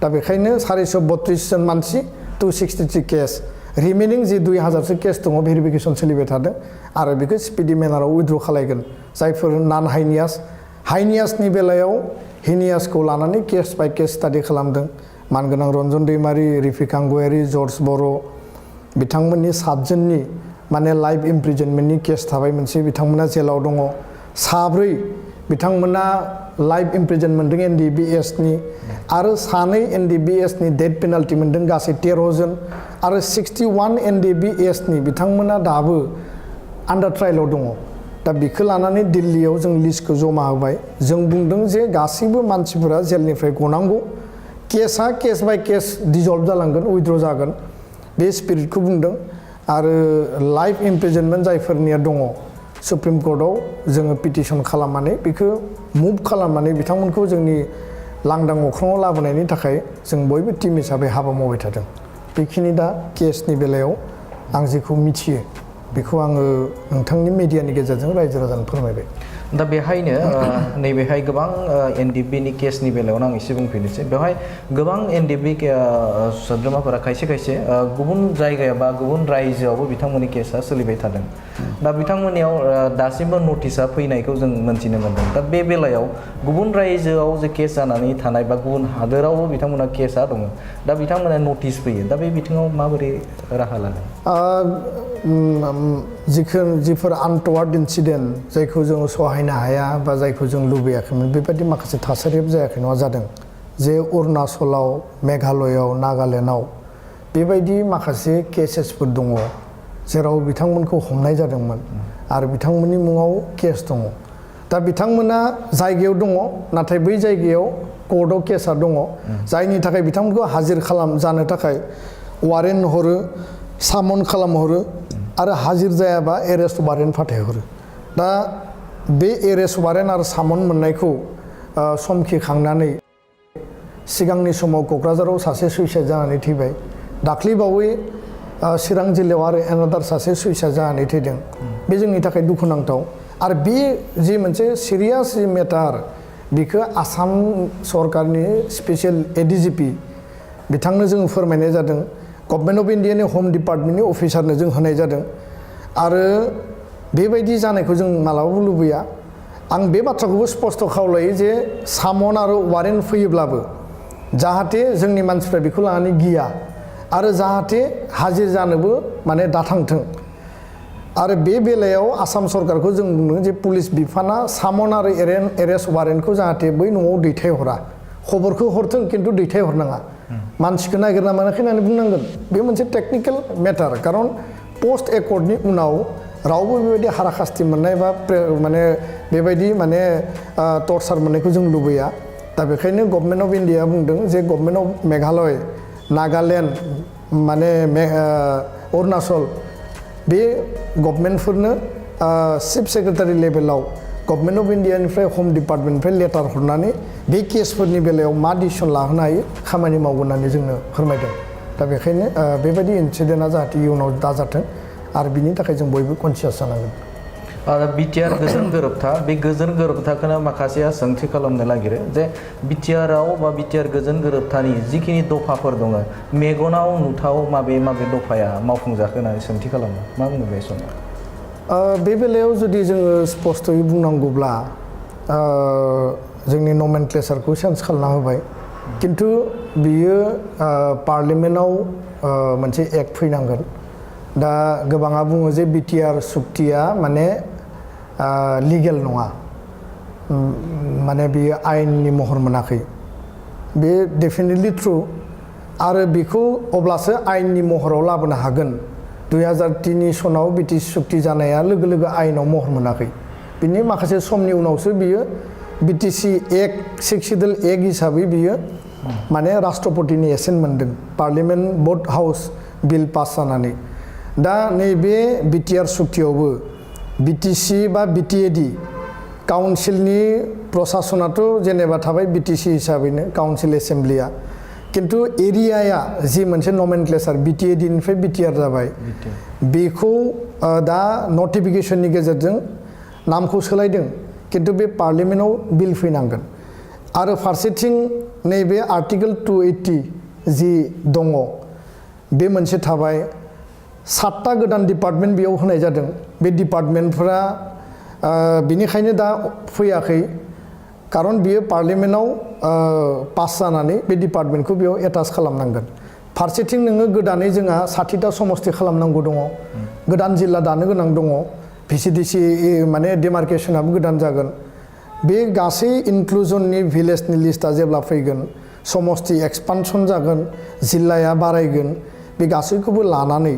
दा बेखायनो 432 जन मानसि 263 केस रिमेनिं जि 2000सो केस दङ भेरिफिकेशन सोलिबाय थादों आरो बेखौ स्पिडि मेनाराव उइथड्र खालायगोन जायफोर नान हाइनियासनि बेलायाव हिनियासखौ लानानै केस बाय केस स्टाडि खालामदों मानगोनां रन्जन दैमारि रिफिकां गयारि जर्ज बर' बिथांमोननि 7 जननि माने लाइफ इमप्रिजनमेन्टनि केस थाबाय मोनसे बिथांमोना जेलाव दङ 4 बिथांमोना लाइफ इमप्रिजन मोनदों एनडिबिएसनि आरो 2 एनडिबिएसनि डेथ पेनाल्टि मोनदों गासै 13 जन आरो 61 एनडिबिएसनि बिथांमोना दाबो आन्डार ट्रायेलाव दङ दा बेखौ लानानै दिल्लीयाव जों लिस्टखौ जमा होबाय जों बुंदों जे गासैबो मानसिफोरा जेलनिफ्राय गनांगौ केसआ केस बाय केस डिजल्भ जालांगोन उइथड्र जागोन बे स्पिरिटखौ बुंदों आरो लाइफ इमप्रिजनमेन्ट जायफोरनिया दङ सुप्रिम कर्टआव जोङो पिटिसन खालामनानै बेखौ मुभ खालामनानै बिथांमोनखौ जोंनि लांदां अख्राङाव लाबोनायनि थाखाय जों बयबो टिम हिसाबै हाबा मावबाय थादों बेखिनि दा केसनि बेलायाव आं जेखौ मिथियो बेखौ आङो नोंथांनि मिडियानि गेजेरजों रायजो राजानो फोरमायबाय दा बेहायनो नैबेहाय गोबां एनडिबिनि केसनि बेलायावनो आं एसे बुंफिननोसै बेवहाय गोबां एनडिबि सोद्रोमाफोरा खायसे खायसे गुबुन जायगायाव बा गुबुन रायजोआवबो बिथांमोननि केसा सोलिबाय थादों दा बिथांमोननियाव दासिमबो नटिसआ फैनायखौ जों मोनथिनो मोनदों दा बे बेलायाव गुबुन रायजोआव जे केस जानानै थानाय बा गुबुन हादोरावबो बिथांमोना केसा दङ दा बिथांमोना नटिस फैयो दा बे बिथिङाव माबोरै राहा लादों जिफोर आनटवार्ड इन्सिडेन्ट जायखौ जों सहायनो हाया बा जायखौ जों लुबैयाखैमोन बेबायदि माखासे थासारिबो जायाखै नङा जादों जे अरुणाचलाव मेघालयआव नागालेण्डआव बेबायदि माखासे केसेसफोर दङ जेराव बिथांमोनखौ हमनाय जादोंमोन आरो बिथांमोननि मुङाव केस दङ दा बिथांमोना जायगायाव दङ नाथाय बै जायगायाव कर्टआव केसा दङ जायनि थाखाय बिथांमोनखौ हाजिर जानो थाखाय वारेन्ट हरो सामन खालामहरो आरो हाजिर जायाबा एरेस्ट वारेन्ट फाथायहरो दा बे एरेस्ट वारेन्ट आरो सामन मोननायखौ समखिखांनानै सिगांनि समाव क'क्राझाराव सासे सुइसाइड जानानै थैबाय दाख्लैबावै चिरां जिल्लायाव आरो एनादार सासे सुइसाइड जानानै थैदों बे जोंनि थाखाय दुखुनांथाव आरो बे जि मोनसे सिरियास मेटार बेखौ आसाम सरकारनि स्पेसियेल एडिजिपि बिथांनो जों फोरमायनाय जादों गभर्नमेन्ट अफ इन्डियानि हम डिपार्टमेन्टनि अफिसारनो जों होनाय जादों आरो बेबायदि जानायखौ जों मालाबाबो लुबैया आं बे बाथ्राखौबो स्पष्ट खावलायो जे सामन आरो वारेन्ट फैयोब्लाबो जाहाथे जोंनि मानसिफ्रा बेखौ लानानै गिया आरो जाहाथे हाजिर जानोबो माने दाथांथों आरो बे बेलायाव आसाम सरकारखौ जों बुंदों जे पुलिस बिफाना सामन आरो एरेस्ट वारेन्टखौ जाहाथे बै न'आव दैथायहरा खबरखौ हरथों खिन्थु दैथायहरनाङा मानसिखौ नागिरना मोनाखै होननानै बुंनांगोन बे मोनसे टेक्निकेल मेटार खारन पस्ट एकर्डनि उनाव रावबो बेबायदि हाराखास्ति मोननाय बा माने बेबायदि माने टर्चार मोननायखौ जों लुबैया दा बेखायनो गभर्नमेन्ट अफ इन्डिया बुंदों जे गभर्नमेन्ट अफ मेघालय नागालेण्ड माने अरुणाचल बे गभर्नमेन्टफोरनो चिफ सेक्रेटारि लेभेलाव गभर्नमेन्ट अफ इन्डियानिफ्राय हम डिपार्टमेन्टनिफ्राय लेटार हरनानै बे केसफोरनि बेलायाव मा डिसिसन लाहोनो हायो खामानि मावगोन होननानै जोंनो फोरमायदों दा बेखायनो बेबायदि इनसिडेन्टआ जाहाथे इयुनाव दाजाथों आरो बिनि थाखाय जों बयबो कनसियास जानांगोन बिटिआर गोजोन गोरोबथा बे गोजोन गोरोबथाखौनो माखासेया सोंथि खालामनो नागिरो जे बिटिआरआव बा बिटिआर गोजोन गोरोबथानि जिखिनि दफाफोर दङ मेगनाव नुथाव माबे दफाया मावफुंजाखो होननानै सोंथि खालामो मा बुङो बे समाव बे बेलायाव जुदि जोङो स्पष्टयै बुंनांगौब्ला जोंनि नमेनक्लेचारखौ चेन्ज खालामना होबाय खिन्थु बियो पार्लियामेन्टआव मोनसे एक्ट फैनांगोन दा गोबाङा बुङो जे बिटिआर सुक्तिया माने लिगेल नङा माने बियो आयेननि महर मोनाखै बे डेफिनेटलि ट्रु आरो बेखौ अब्लासो आयेननि महराव लाबोनो हागोन 2003 सनाव बिटिसि सुक्ति जानाया लोगो लोगो आयेनाव महर मोनाखै बिनि माखासे समनि उनावसो बियो बिटिसि एक्ट सेक्सिडुल एक्ट हिसाबै बियो माने राष्ट्रपतिनि एसेन्ट मोनदों पार्लियामेन्ट भट हाउस बिल पास जानानै दा नैबे बिटिआर सुक्तियावबो बिटिसि बा बिटिएडि काउन्सिलनि प्रसासनाथ' जेनेबा थाबाय बिटिसि हिसाबैनो काउन्सिल एसेम्ब्लिया किन्तु एरियाया जि मोनसे नमेनक्लेचार बिटिएडिनिफ्राय बिटिआर जाबाय बेखौ दा नटिफिकेसननि गेजेरजों नामखौ सोलायदों किन्तु बे पार्लियामेन्टआव बिल फैनांगोन आरो फारसेथिं नैबे आर्टिकल 280 जि दङ बे मोनसे थाबाय 7टा गोदान डिपार्टमेन्ट बेयाव होनाय जादों बे डिपार्टमेन्टफोरा बिनिखायनो दा फैयाखै खारन बियो पार्लियामेन्टआव पास जानानै बे डिपार्टमेन्टखौ बेयाव एटाच खालामनांगोन फारसेथिं नोङो गोदानै जोंहा 60टा समस्ति खालामनांगौ दङ गोदान जिल्ला दानो गोनां दङ भिसिडिसि माने डिमार्केसनाबो गोदान जागोन बे गासै इनक्लुजननि भिलेजनि लिस्टआ जेब्ला फैगोन समस्ति एक्सपानसन जागोन जिल्लाया बारायगोन बे गासैखौबो लानानै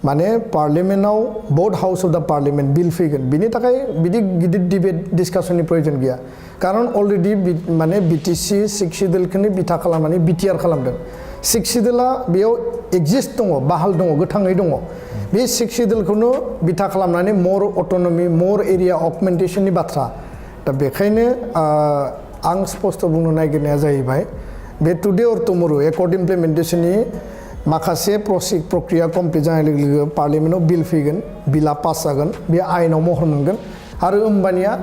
माने पार्लियामेन्टआव बोथ हाउस अफ द पार्लियामेन्ट बिल फैगोन बिनि थाखाय बिदि गिदिर डिबेट डिसकासननि प्रयोजन गैया कारण अलरेडि माने बिटिसि 6 सिडुलखौनो बिथा खालामनानै बिटिआर खालामदों 6 सिडुला बेयाव एक्जिस्ट दङ बाहाल दङ गोथाङै दङ बे 6 सिडुलखौनो बिथा खालामनानै मोर अटोनमी मोर एरिया अगमेन्टेशननि बाथ्रा दा बेखायनो आं स्पष्ट बुंनो नागिरनाया जाहैबाय बे टुडे अर टुमरो एकर्ड इमप्लिमेन्टेशननि माखासे प्रक्रिया कमप्लिट जानाय लोगो लोगो पार्लियामेन्टआव बिल फैगोन बिला पास जागोन बे आयेनाव महर मोनगोन आरो होमबानिया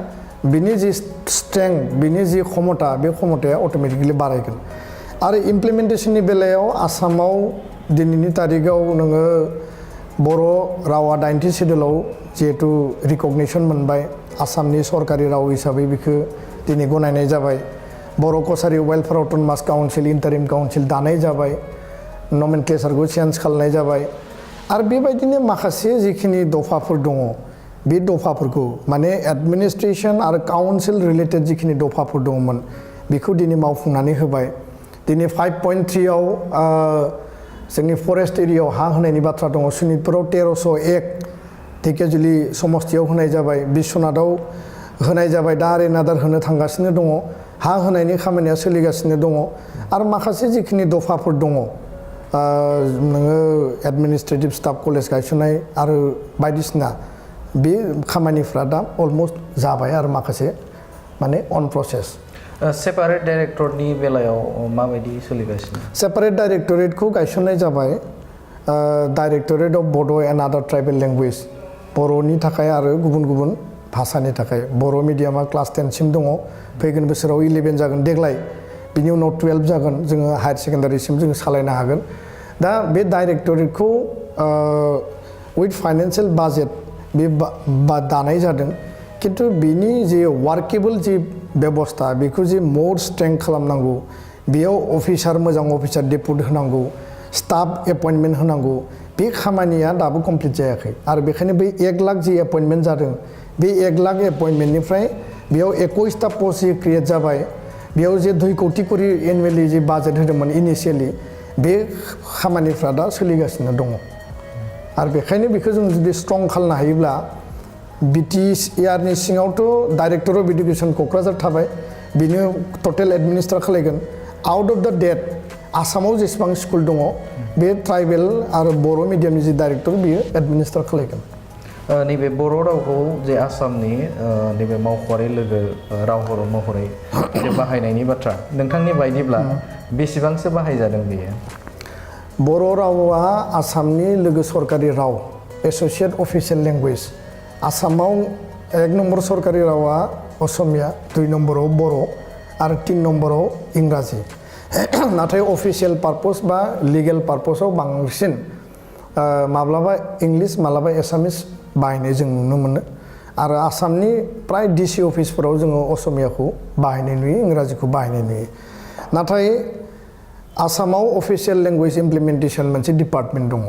बिनि जि स्ट्रेंथ बिनि जि क्षमता बे क्षमताया अट'मेटिकलि बारायगोन आरो इमप्लिमेन्टेशननि बेलायाव आसामाव दिनैनि तारिखाव नोङो बर' रावा 90 सिडुलाव जिहेतु रिकगनिसन मोनबाय आसामनि सरकारि राव हिसाबै बेखौ दिनै गनायनाय जाबाय Boro' Kachari welfare autonomous council interim council दानाय जाबाय नमेनक्लेचारखौ चेन्ज खालामनाय जाबाय आरो बेबायदिनो माखासे जिखिनि दफाफोर दङ बे दफाफोरखौ माने एडमिनिस्ट्रेशन आरो काउन्सिल रिलेटेड जिखिनि दफाफोर दङमोन बेखौ दिनै मावफुंनानै होबाय दिनै 5.3 आव जोंनि फरेस्ट एरियायाव हा होनायनि बाथ्रा दङ सनितपुराव 1301 धेकियाजुलि समस्तियाव होनाय जाबाय बिश्वनाथाव होनाय जाबाय दा आरो नादार होनो थांगासिनो दङ हा होनायनि खामानिया सोलिगासिनो दङ आरो माखासे जिखिनि दफाफोर दङ नोङो एडमिनिस्ट्रेटिभ स्टाफ कलेज गायसननाय आरो बायदिसिना बे खामानिफ्रा दा अलमोस्ट जाबाय आरो माखासे माने अन प्रसेस सेपारेट डाइरेक्टरनि बेलायाव माबायदि सोलिगासिनो सेपारेट डाइरेक्टरेटखौ गायसननाय जाबाय डाइरेक्टरेट अफ बड' एन्ड आदार ट्राइबेल लेंगुवेज बर'नि थाखाय आरो गुबुन गुबुन भाषानि थाखाय बर' मिडियामा क्लास 10 सिम दङ फैगोन बोसोराव 11 जागोन देग्लाय बिनि उनाव 12 जागोन जोङो हायर सेकेन्डारिसिम जोङो सालायनो हागोन दा बे डाइरेक्टरेटखौ उइथ फाइनान्सियेल बाजेट बे दानाय जादों किन्तु बिनि जे वार्केबल जि बेबस्था बेखौ जे मोर स्ट्रेंथ खालामनांगौ बेयाव अफिसार मोजां अफिसार डेपुट होनांगौ स्टाफ एपइन्टमेन्ट होनांगौ बे खामानिया दाबो कमप्लिट जायाखै आरो बेखायनो बै 1 लाख जि एपइन्टमेन्ट जादों बे 1 लाख एपइन्टमेन्टनिफ्राय बेयाव 21टा पस्ट क्रिएट जाबाय बेयाव जे 2 कोटि करि एनुवेलि जे बाजेट होदोंमोन इनिशियेलि बे खामानिफ्रा दा सोलिगासिनो दङ आरो बेखायनो बेखौ जों जुदि स्ट्रं खालामनो हायोब्ला बिटिआरनि सिङावथ' डाइरेक्टर अफ एडुकेसन क'क्राझार थाबाय बिनो टटेल एडमिनिस्ट्रेट खालायगोन आउट अफ द डेट आसामाव जेसेबां स्कुल दङ बे ट्राइबेल आरो बर' मिडियामनि जि डाइरेक्टर बियो एडमिनिस्ट्रेट खालायगोन नैबे बर' रावखौ जे आसामनि नैबे मावख'आरि लोगो राव महरै जे बाहायनायनि बाथ्रा नोंथांनि बायदिब्ला बेसेबांसो बाहायजादों बेयो बर' रावा आसामनि लोगो सरकारि राव एस'सियेट अफिसियेल लेंगुवेज आसामाव 1 नम्बर सरकारि रावा असमिया 2 नम्बराव बर' आरो 3 नम्बराव इंराजि नाथाय अफिसियेल पार्पस बा लिगेल पार्पसाव बांसिन माब्लाबा इंलिश माब्लाबा एसामिस बाहायनाय जों नुनो मोनो आरो आसामनि प्राय डिसि अफिसफोराव जोङो असमियाखौ बाहायनाय नुयो इंराजिखौ बाहायनाय नुयो नाथाय आसामाव अफिसियेल लेंगुवेज इमप्लिमेन्टेसन मोनसे डिपार्टमेन्ट दङ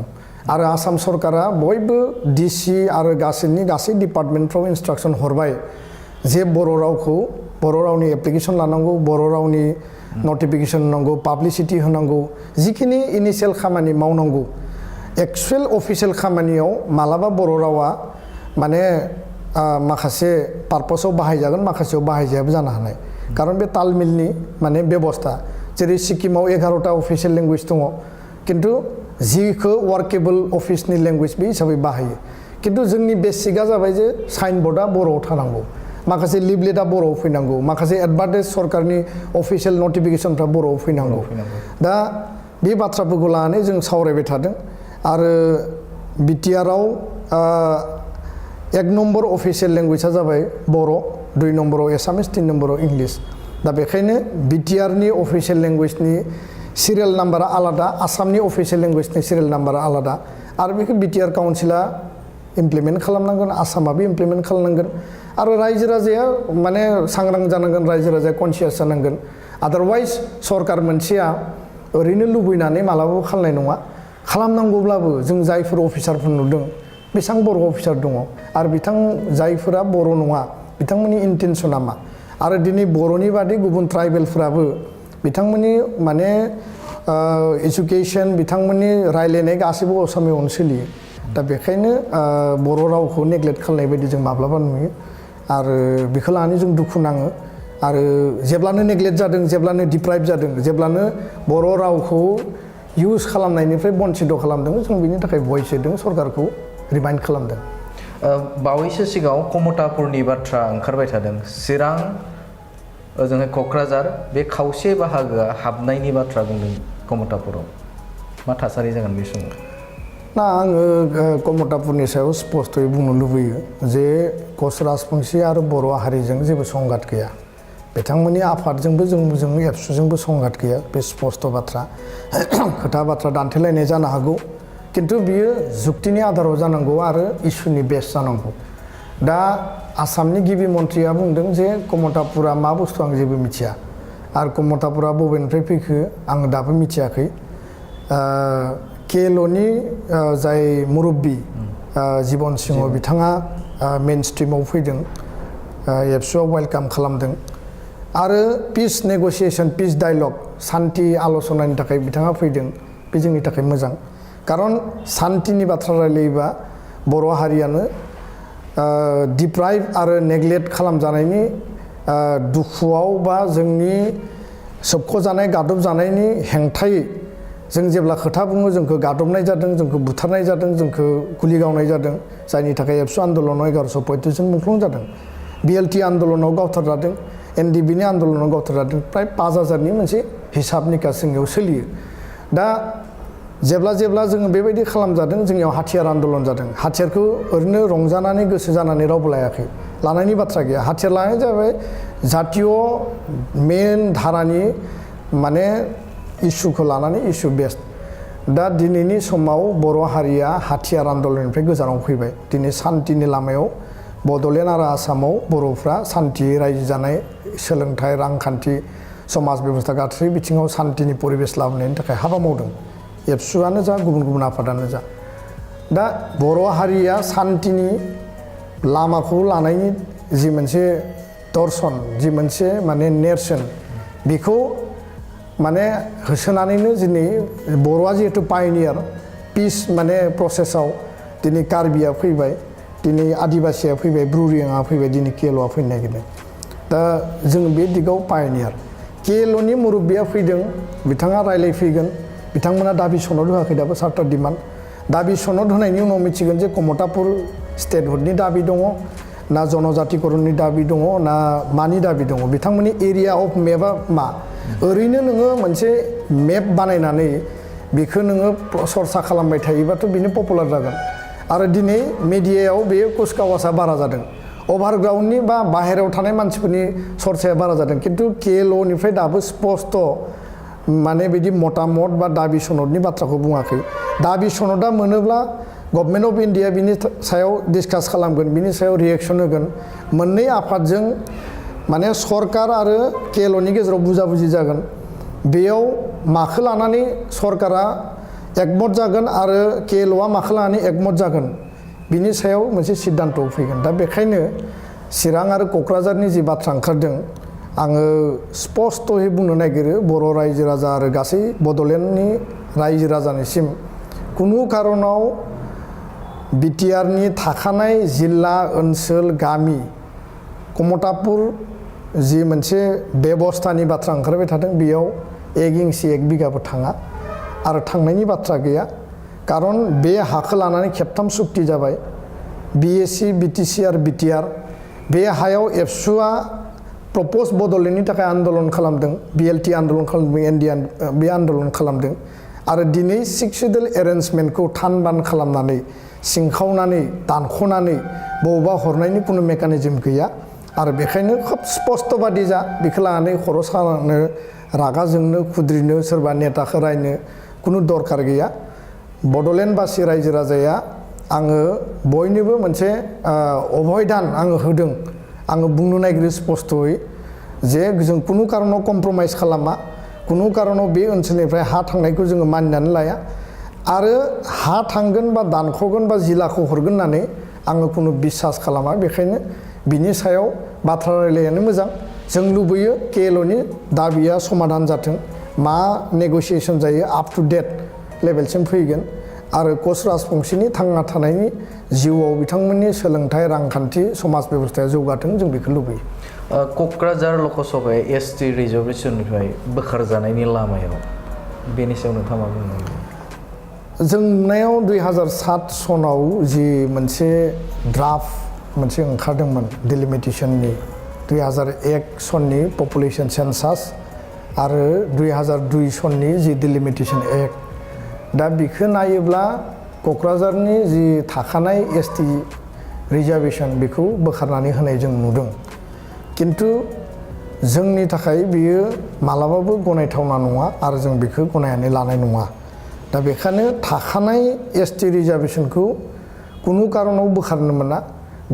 आरो आसाम सरकारा बयबो डिसि आरो गासै डिपार्टमेन्टफ्राव इन्सट्राक्सन हरबाय जे बर' रावनि एप्लिकेसन लानांगौ बर' रावनि नटिफिकेसन होनांगौ पाब्लिसिटि होनांगौ जिखिनि इनिशियेल खामानि मावनांगौ एक्चुवेल अफिसियेल खामानियाव मालाबा बर' रावा माने माखासे पार्पसाव बाहायजागोन माखासेयाव बाहायजायाबो जानो हानाय खारन बे तालमिलनि माने बेबस्था जेरै सिक्किमाव 11टा अफिसियेल लेंगुवेज दङ किन्तु जिखौ वार्केबल अफिसनि लेंगुवेज बे हिसाबै बाहायो किन्तु जोंनि बेसिकआ जाबाय जे साइन बर्डआ बर'आव थानांगौ माखासे लिफलेटआ बर'आव फैनांगौ माखासे एडभार्टाइज सरकारनि अफिसियेल नटिफिकेसनफ्रा बर'आव फैनांगौ दा बे बाथ्राफोरखौ लानानै जों सावरायबाय थादों आरो बिटिआरआव 1 नम्बर अफिसियेल लेंगुवेजआ जाबाय बर' 2 नम्बराव एसामिस 3 नम्बराव इंलिश दा बेखायनो बिटिआरनि अफिसियेल लेंगुवेजनि सिरियेल नाम्बारा आलादा आसामनि अफिसियेल लेंगुवेजनि सिरियेल नाम्बारा आलादा आरो बेखौ बिटिआर काउन्सिला इमप्लिमेन्ट खालामनांगोन आसामाबो इमप्लिमेन्ट खालामनांगोन आरो रायजो राजाया माने सांग्रां जानांगोन रायजो राजाया कनसियास जानांगोन आदारवाइज सरकार मोनसेया ओरैनो लुबैनानै मालाबाबो खालामनाय नङा खालामनांगौब्लाबो जों जायफोर अफिसारफोर नुदों बेसेबां बर' अफिसार दङ आरो जायफोरा बर' नङा बिथांमोननि इन्टेनसना मा आरो दिनै बर'नि बादै गुबुन ट्राइबेलफोराबो बिथांमोननि माने एजुकेसन बिथांमोननि रायलायनाय गासैबो असमियावनो सोलियो दा बेखायनो बर' रावखौ नेग्लेक्ट खालामनाय बायदि जों माब्लाबा नुयो आरो बेखौ लानानै जों दुखु नाङो आरो जेब्लानो नेग्लेक्ट जादों जेब्लानो डिप्राइभ जादों जेब्लानो बर' रावखौ इउज खालामनायनिफ्राय बन्सित खालामदों जों बेनि थाखाय भइस होदों सरकारखौ रिमाइन्ड खालामदों बावैसो सिगाङाव कमतापुरनि बाथ्रा ओंखारबाय थादों चिरां ओजोंहाय क'क्राझार बे खावसे बाहागोआ हाबनायनि बाथ्रा बुंदों कमतापुराव मा थासारि जागोन बे समाव ना आङो कमतापुरनि सायाव स्पष्टयै बुंनो लुबैयो जे कच राजबंशी आरो बर' हारिजों जेबो संघात गैया बिथांमोननि आफादजोंबो जों एबसुजोंबो संघात गैया बे स्पष्ट बाथ्रा खोथा बाथ्रा दान्थेलायनाय जानो हागौ किन्तु बियो जुक्तिनि आधाराव जानांगौ आरो इसुनि बेस जानांगौ दा आसामनि गिबि मन्थ्रिया बुंदों जे कमतापुरा मा बुस्थु आं जेबो मिथिया आरो कमतापुरा बबेनिफ्राय फैखो आं दाबो मिथियाखै केएलअनि जाय मुरब्बी जीवन सिंह बिथाङा मेन स्ट्रिमाव फैदों एबसुआव वेलकाम खालामदों आरो पिस नेगसिएसन पिस डायलग शान्ति आल'सनानि थाखाय बिथाङा फैदों बे जोंनि थाखाय मोजां कारन शान्तिनि बाथ्रा रायलायोबा बर' हारियानो डिप्राइभ आरो नेग्लेक्ट खालामजानायनि दुखुआव बा जोंनि सोबख'जानाय गादबजानायनि हेंथायै जों जेब्ला खोथा बुङो जोंखौ गादबनाय जादों जोंखौ बुथारनाय जादों जोंखौ गुलि गावनाय जादों जायनि थाखाय एबसु आन्दलनाव 1135 जन मुंख्लं जादों बिएलटि आन्दलनाव गावथारजादों एनडिबिनि आन्दलनाव गावथारजादों प्राय 5000नि मोनसे हिसाब निकास जोंनियाव सोलियो दा जेब्ला जोङो बेबायदि खालामजादों जोंनियाव हाथियार आन्दलन जादों हाथियारखौ ओरैनो रंजानानै गोसो जानानै रावबो लायाखै लानायनि बाथ्रा गैया हाथियार लानाय जाबाय जातीय मेन धारानि माने इसुखौ लानानै इसु बेस्ट दा दिनैनि समाव बर' हारिया हाथियार आन्दलननिफ्राय गोजानाव फैबाय दिनै शान्तिनि लामायाव बड'लेण्ड आरो आसामाव बर'फ्रा शान्तियै रायजो जानाय सोलोंथाइ रांखान्थि समाज बेबस्था गासै बिथिङाव शान्तिनि परिबेस लाबोनायनि थाखाय हाबा मावदों एबसुआनो जा गुबुन आफादानो जा दा बर' हारिया शान्तिनि लामाखौ लानायनि जि मोनसे दर्शन जि मोनसे माने नेरसोन बेखौ माने होसोनानैनो दिनै बर'आ जिहेतु पायनियार पिस माने प्रसेसआव दिनै कार्बिया फैबाय दिनै आदिबासिया फैबाय ब्रुरियाङा फैबाय दिनै केएलअआ फैनो नागिरदों दा जों बे दिगाव पायनियार केएलअनि मुरब्बिया फैदों बिथाङा रायलायफैगोन बिथांमोना दाबि सनद होआखै दाबो चार्टार डिमान्ड दाबि सनद होनायनि उनाव मिथिगोन जे कमतापुर स्टेटहुडनि दाबि दङ ना जनजातिकरणनि दाबि दङ ना मानि दाबि दङ बिथांमोननि एरिया अफ मेपआ मा ओरैनो नोङो मोनसे मेप बानायनानै बेखौ नोङो सरसा खालामबाय थायोबाथ' बेनो पपुलार जागोन आरो दिनै मिडियायाव बे कुचकावासआ बारा जादों अभारग्राउन्डनि बा बाहेरायाव थानाय मानसिफोरनि सरसाया बारा जादों खिन्थु केएलअनिफ्राय दाबो स्पष्ट माने बिदि मतामत बा दाबि सनदनि बाथ्राखौ बुङाखै दाबि सनदा मोनोब्ला गभर्नमेन्ट अफ इन्डिया बिनि सायाव डिसकास खालामगोन बिनि सायाव रिएक्सन होगोन मोननै आफादजों माने सरकार आरो केएलअनि गेजेराव बुजाबुजि जागोन बेयाव माखौ लानानै सरकारा एकमत जागोन आरो केएलअआ माखौ लानानै एकमत जागोन बिनि सायाव मोनसे सिद्धान्तआव फैगोन दा बेखायनो चिरां आरो क'क्राझारनि जि बाथ्रा ओंखारदों आङो स्पष्टयै बुंनो नागिरो बर' रायजो राजा आरो गासै बड'लेण्डनि रायजो राजानिसिम कुनु कारनाव बिटिआरनि थाखानाय जिल्ला ओनसोल गामि कमतापुर जि मोनसे बेबस्थानि बाथ्रा ओंखारबाय थादों बेयाव 1 इंसि 1 बिगाबो थाङा आरो थांनायनि बाथ्रा गैया कारन बे हाखौ लानानै खेबथाम सुक्ति जाबाय बिएसि बिटिसि आरो बिटिआर बे हायाव एबसुआ प्रप'ज बड'लेण्डनि थाखाय आन्दलन खालामदों बिएलटि आन्दलन खालामदों एनडिएन बे आन्दलन खालामदों आरो दिनै 6 सिडुल एरेन्जमेन्टखौ थान बान खालामनानै सिंखावनानै दानख'नानै बबावबा हरनायनि कुनु मेकानिजम गैया आरो बेखायनो खोब स्पष्ट बादि जा बेखौ लानानै खर' सानो रागा जोंनो खुद्रिनो सोरबा नेताखौ रायनो कुनु दरखार गैया बड'लेण्डबासि रायजो राजाया आङो बयनिबो मोनसे अभयदान आङो होदों आङो बुंनो नागिरो स्पष्टयै जे जों कुनु कारनाव कमप्रमाइज खालामा कुनु कारनाव बे ओनसोलनिफ्राय हा थांनायखौ जोङो मानिनानै लाया आरो हा थांगोन बा दानख'गोन बा जिल्लाखौ हरगोन होननानै आङो कुनु बिसास खालामा बेखायनो बिनि सायाव बाथ्रा रायलायनायानो मोजां जों लुबैयो केएलअनि दाबिया समाधान जाथों मा नेगसिएसन जायो आप टु डेट लेभेलसिम फैगोन आरो कच राजबंशीनि थांना थानायनि जिउआव बिथांमोननि सोलोंथाइ रांखान्थि समाज बेबस्थाया जौगाथों जों बेखौ लुबैयो क'क्राझार लकसभाया एसटि रिजार्भेसननिफ्राय बोखारजानायनि लामायाव बेनि सायाव नोंथाङा मा बुंनो नागिरो जों नुनायाव 2007 सनाव जि मोनसे ड्राफ्ट मोनसे ओंखारदोंमोन डिलिमिटेसननि 2001 सननि पपुलेशन सेन्सास आरो 2002 सननि जि डिलिमिटेसन एक्ट दा बेखौ नायोब्ला क'क्राझारनि जि थाखानाय एसटि रिजार्भेसन बेखौ बोखारनानै होनाय जों नुदों किन्तु जोंनि थाखाय बियो मालाबाबो गनायथावना नङा आरो जों बेखौ गनायनानै लानाय नङा दा बेखायनो थाखानाय एसटि रिजार्भेसनखौ कुनु कारनाव बोखारनो मोना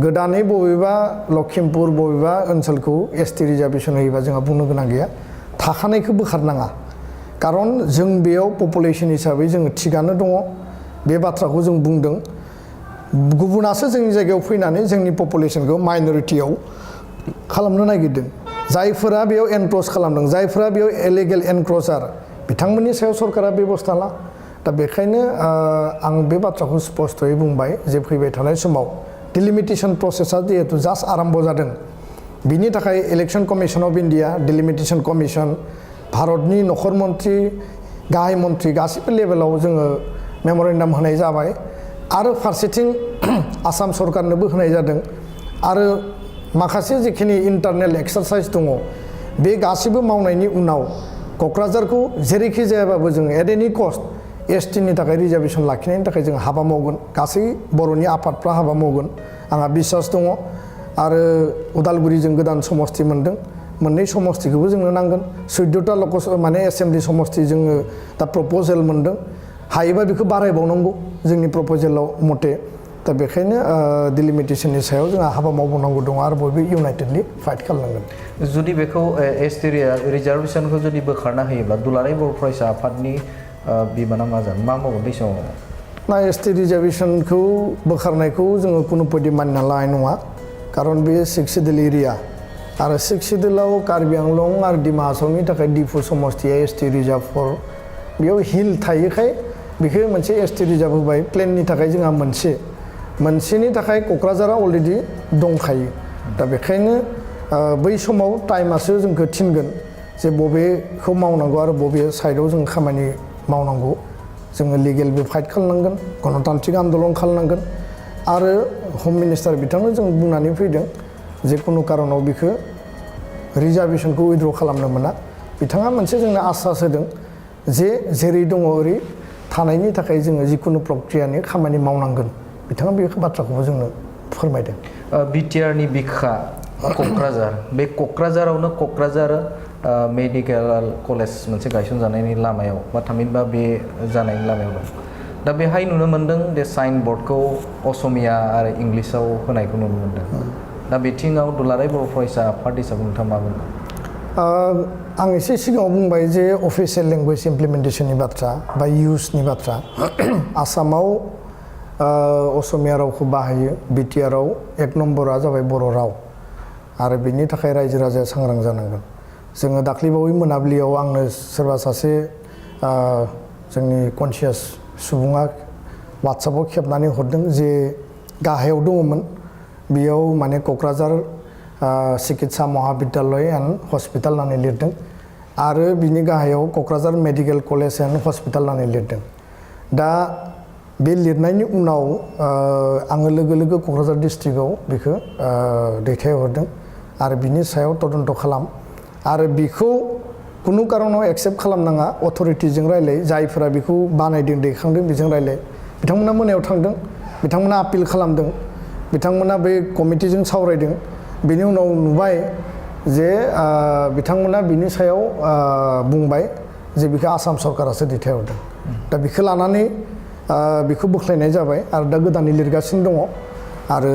गोदानै बबेबा लखिमपुर बबेबा ओनसोलखौ एसटि रिजार्भेसन होयोबा जोंहा बुंनो गोनां गैया थाखानायखौ बोखारनाङा कारन जों बेयाव पपुलेशन हिसाबै जोङो थिगानो दङ बे बाथ्राखौ जों बुंदों गुबुनासो जोंनि जायगायाव फैनानै जोंनि पपुलेशनखौ माइनरिटियाव खालामनो नागिरदों जायफोरा बेयाव एनक्ल'ज खालामदों जायफोरा बेयाव इलिगेल एनक्ल'जार बिथांमोननि सायाव सरकारा बेबस्था ला दा बेखायनो आं बे बाथ्राखौ स्पष्टयै बुंबाय जे फैबाय थानाय समाव डिलिमिटेसन प्रसेसा जिहेतु जास्ट आरम्भ जादों बिनि थाखाय election commission of India delimitation commission भारतनि नखर मन्त्रि गाहाय मन्त्रि गासिबो लेभेलाव जोङो मेमरेन्डाम होनाय जाबाय आरो फारसेथिं आसाम सरकारनोबो होनाय जादों आरो माखासे जिखिनि इन्टारनेल एक्सारसाइज दङ बे गासिबो मावनायनि उनाव क'क्राझारखौ जेरैखि जायाबाबो जों एट एनि कस्ट एसटिनि थाखाय रिजार्भेसन लाखिनायनि थाखाय जों हाबा मावगोन गासै बर'नि आफादफ्रा हाबा मावगोन आंहा बिसास दङ आरो उदालगुरिजों गोदान समस्ति मोनदों मोननै समस्तिखौबो जोंनो नांगोन 14टा माने एसेम्बलि समस्ति जोङो दा प्रप'जेल मोनदों हायोबा बेखौ बारायबावनांगौ जोंनि प्रप'जेलाव मथे दा बेखायनो डिलिमिटेसननि सायाव जोंहा हाबा मावबावनांगौ दङ आरो बयबो इउनाइटेडलि फाइट खालामनांगोन जुदि बेखौ एसटि रिजार्भेसनखौ जुदि बोखारना होयोब्ला दुलाराय बर' फरायसा आफादनि बिबाना मा जागोन मा मावगोन बै समाव ना एसटि रिजार्भेसनखौ बोखारनायखौ जोङो कुनु पयदि मानिना लानाय नङा कारन बे 6 सिडिउल एरिया आरो 6 सिडिउलाव कार्बि आंलं आरो डिमा हासावनि थाखाय डिफु समस्तिया एसटि रिजार्भ फर बेयाव हिल थायोखाय बेखौ मोनसे एसटि रिजार्भ होबाय प्लेननि थाखाय जोंहा मोनसेनि थाखाय क'क्राझारा अलरेडि दंखायो दा बेखायनो बै समाव टाइमासो जोंखौ थिनगोन जे बबेखौ मावनांगौ आरो बबे साइडआव जों खामानि मावनांगौ जोङो लिगेलबो फाइट खालामनांगोन गणतान्त्रिक आन्दलन खालामनांगोन आरो हम मिनिस्टार बिथांनो जों बुंनानै फैदों जे कुनु कारनाव बेखौ रिजार्भेसनखौ उइथड्र खालामनो मोना बिथाङा मोनसे जोंनो आश्वास होदों जे जेरै दङ ओरै थानायनि थाखाय जोङो जिकुनु प्रक्रियानि खामानि मावनांगोन बिथाङा बे बाथ्राखौबो जोंनो फोरमायदों बिटिआरनि बिखा क'क्राझार बे क'क्राझारावनो क'क्राझार मेडिकेल कलेज मोनसे गायसनजानायनि लामायाव बा थामहिनबा बे जानायनि लामायाव दं दा बेहाय नुनो मोन्दों जे साइन बर्डखौ असमिया आरो इंलिसाव होनायखौ नुनो मोन्दों दा बिथिङाव दुलाराय बर' फरायसा आफाद हिसाबै नोंथाङा मा बुङो आं एसे सिगाङाव बुंबाय जे अफिसियेल लेंगुवेज इमप्लिमेन्टेसननि बाथ्रा बा इउसनि बाथ्रा आसामाव असमिया रावखौ बाहायो बिटिआराव 1 नम्बरा जाबाय बर' राव आरो बेनि थाखाय रायजो राजाया सांग्रां जानांगोन जोङो दाख्लैबावै मोनाबिलियाव आंनो सोरबा सासे जोंनि कनसियास सुबुङा वाट्सएपआव खेबनानै हरदों जे गाहायाव दङमोन बेयाव माने क'क्राझार चिकित्सा महाविद्यालय एन्ड हस्पिटाल होननानै लिरदों आरो बिनि गाहायाव Kokrajhar medical college and hospital होननानै लिरदों दा बे लिरनायनि उनाव आङो लोगो लोगो क'क्राझार डिस्ट्रिक्टआव बेखौ दैथायहरदों आरो बिनि सायाव तदन्त खालाम आरो बेखौ कुनु कारनाव एक्सेप्ट खालामनाङा अथ'रिटिजों रायलाय जायफोरा बेखौ बानायदों दैखांदों बेजों रायलाय बिथांमोना मोनायाव थांदों बिथांमोना आपिल खालामदों बिथांमोना बे कमिटिजों सावरायदों बेनि उनाव नुबाय जे बिथांमोना बिनि सायाव बुंबाय जे बेखौ आसाम सरकारासो दैथायहरदों दा बेखौ लानानै बेखौ बोख्लायनाय जाबाय आरो दा गोदानै लिरगासिनो दङ आरो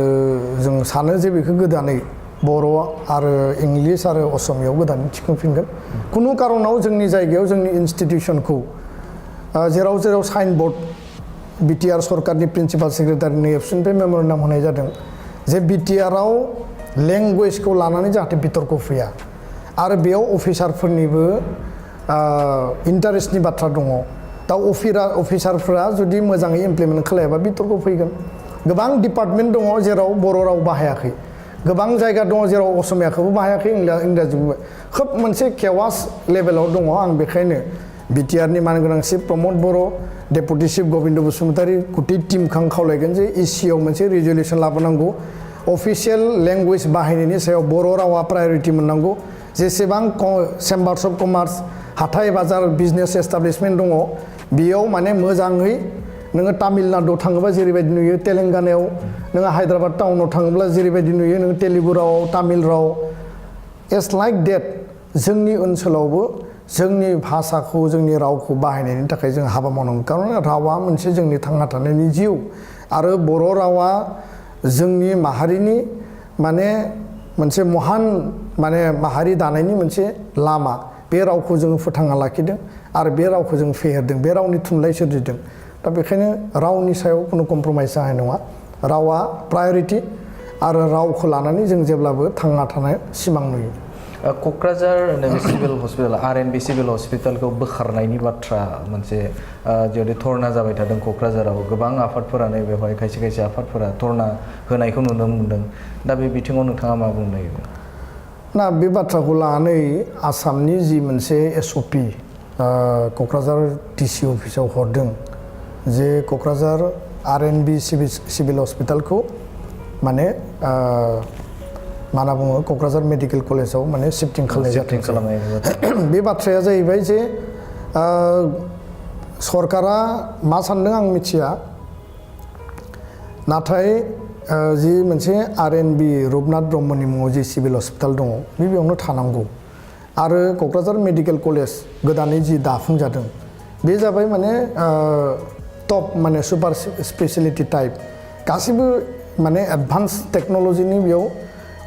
जों सानो जे बेखौ गोदानै बर' आरो इंलिस आरो असमियाव गोदानै थिखांफिनगोन कुनु कारनाव जोंनि जायगायाव जोंनि इन्स्टिटिउसनखौ जेराव जेराव साइन बर्ड बिटिआर सरकारनि प्रिन्सिपाल सेक्रेटारिनि एबसुनिफ्राय मेमरेन्डाम होनाय जादों जे बिटिआराव लेंगुवेजखौ लानानै जाहाथे बितर्क फैया आरो बेयाव अफिसारफोरनिबो इन्टारेस्टनि बाथ्रा दङ दा अफिसारफ्रा जुदि मोजाङै इमप्लिमेन्ट खालायाबा बितर्क फैगोन गोबां डिपार्टमेन्ट दङ जेराव बर' राव बाहायाखै गोबां जायगा दङ जेराव असमियाखौबो बाहायाखै इंराजिखौबो खोब मोनसे केवास लेभेलाव दङ आं बेखायनो बिटिआरनि मानगोनां चिफ प्रमद बर' डेपुटि चिफ गबिन्द बसुमतारी गुटै टिमखौ आं खावलायगोन जे इसिआव मोनसे रिजलिउसन लाबोनांगौ अफिसियेल लेंगुवेज बाहायनायनि सायाव बर' रावा प्रायरिटि मोननांगौ जेसेबां चेम्बार्स अफ कमार्स हाथाय बाजार बिजनेस एस्टाब्लिशमेन्ट दङ बेयाव माने मोजाङै नोङो तामिलनाडुआव थाङोबा जेरैबायदि नुयो तेलेंगानायाव नोङो हायद्राबाद टाउनाव थाङोब्ला जेरैबायदि नुयो नोङो तेलुगु राव तामिल राव एस लाइक डेट जोंनि ओनसोलावबो जोंनि भाषाखौ जोंनि रावखौ बाहायनायनि थाखाय जों हाबा मावनांगौ खारन रावा मोनसे जोंनि थांना थानायनि जिउ आरो बर' रावा जोंनि माहारिनि माने मोनसे महान माने माहारि दानायनि मोनसे लामा बे रावखौ जोङो फोथांना लाखिदों आरो बे रावखौ जों फेहेरदों बे रावनि थुनलाइ सोरजिदों दा बेखायनो रावनि सायाव खुनु कमप्रमाइस जानाय नङा रावा प्रायरिटि आरो रावखौ लानानै जों जेब्लाबो थांना थानाय सिमां नुयो क'क्राझार नैबे सिभिल हस्पिटाल आरएनबि सिभिल हस्पिटालखौ बोखारनायनि बाथ्रा मोनसे जुदि धरना जाबाय थादों क'क्राझाराव गोबां आफादफोरानो बेवहाय खायसे खायसे आफादफोरा धरना होनायखौ नुनो मोनदों दा बे बिथिङाव नोंथाङा मा बुंनो नागिरदों ना बे बाथ्राखौ लानानै आसामनि जि मोनसे एसअपि क'क्राझार डिसि अफिसाव हरदों जे क'क्राझार आरएनबि सिभिल हस्पिटालखौ माने मा होनना बुङो क'क्राझार मेडिकेल कलेजाव माने शिफ्टिं खालामनाय बे बाथ्राया जाहैबाय जे सरकारा मा सानदों आं मिथिया नाथाय जि मोनसे आरएनबि रुपनाथ ब्रह्मनि मुङाव जि सिभिल हस्पिटाल दङ बेयावनो थानांगौ आरो क'क्राझार मेडिकेल कलेज गोदानै जि दाफुंजादों बे जाबाय माने टप माने सुपार स्पेशलिटी टाइप गासिबो माने एडभान्स टेक्न'लजिनि बेयाव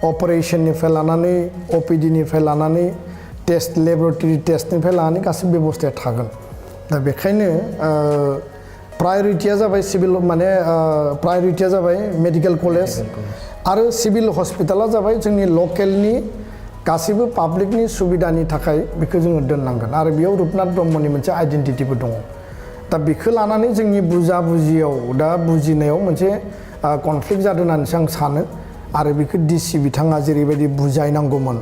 अपारेशननिफ्राय लानानै अपिडिनिफ्राय लानानै टेस्ट लेबरेटरि टेस्टनिफ्राय लानानै गासिबो बेबस्थाया थागोन दा बेखायनो प्रायरिटिया जाबाय सिभिल माने प्रायरिटिया जाबाय मेडिकेल कलेज आरो सिभिल हस्पिटाला जाबाय जोंनि लकेलनि गासिबो पाब्लिकनि सुबिदानि थाखाय बेखौ जोङो दोननांगोन आरो बेयाव रुपनाथ ब्रह्मनि मोनसे आइडेन्टिटिबो दङ दा बेखौ लानानै जोंनि बुजिनायाव दा बुजिनायाव मोनसे कनफ्लिक्ट जादों होननानैसो आं सानो आरो बेखौ डिसि बिथाङा जेरैबायदि बुजायनांगौमोन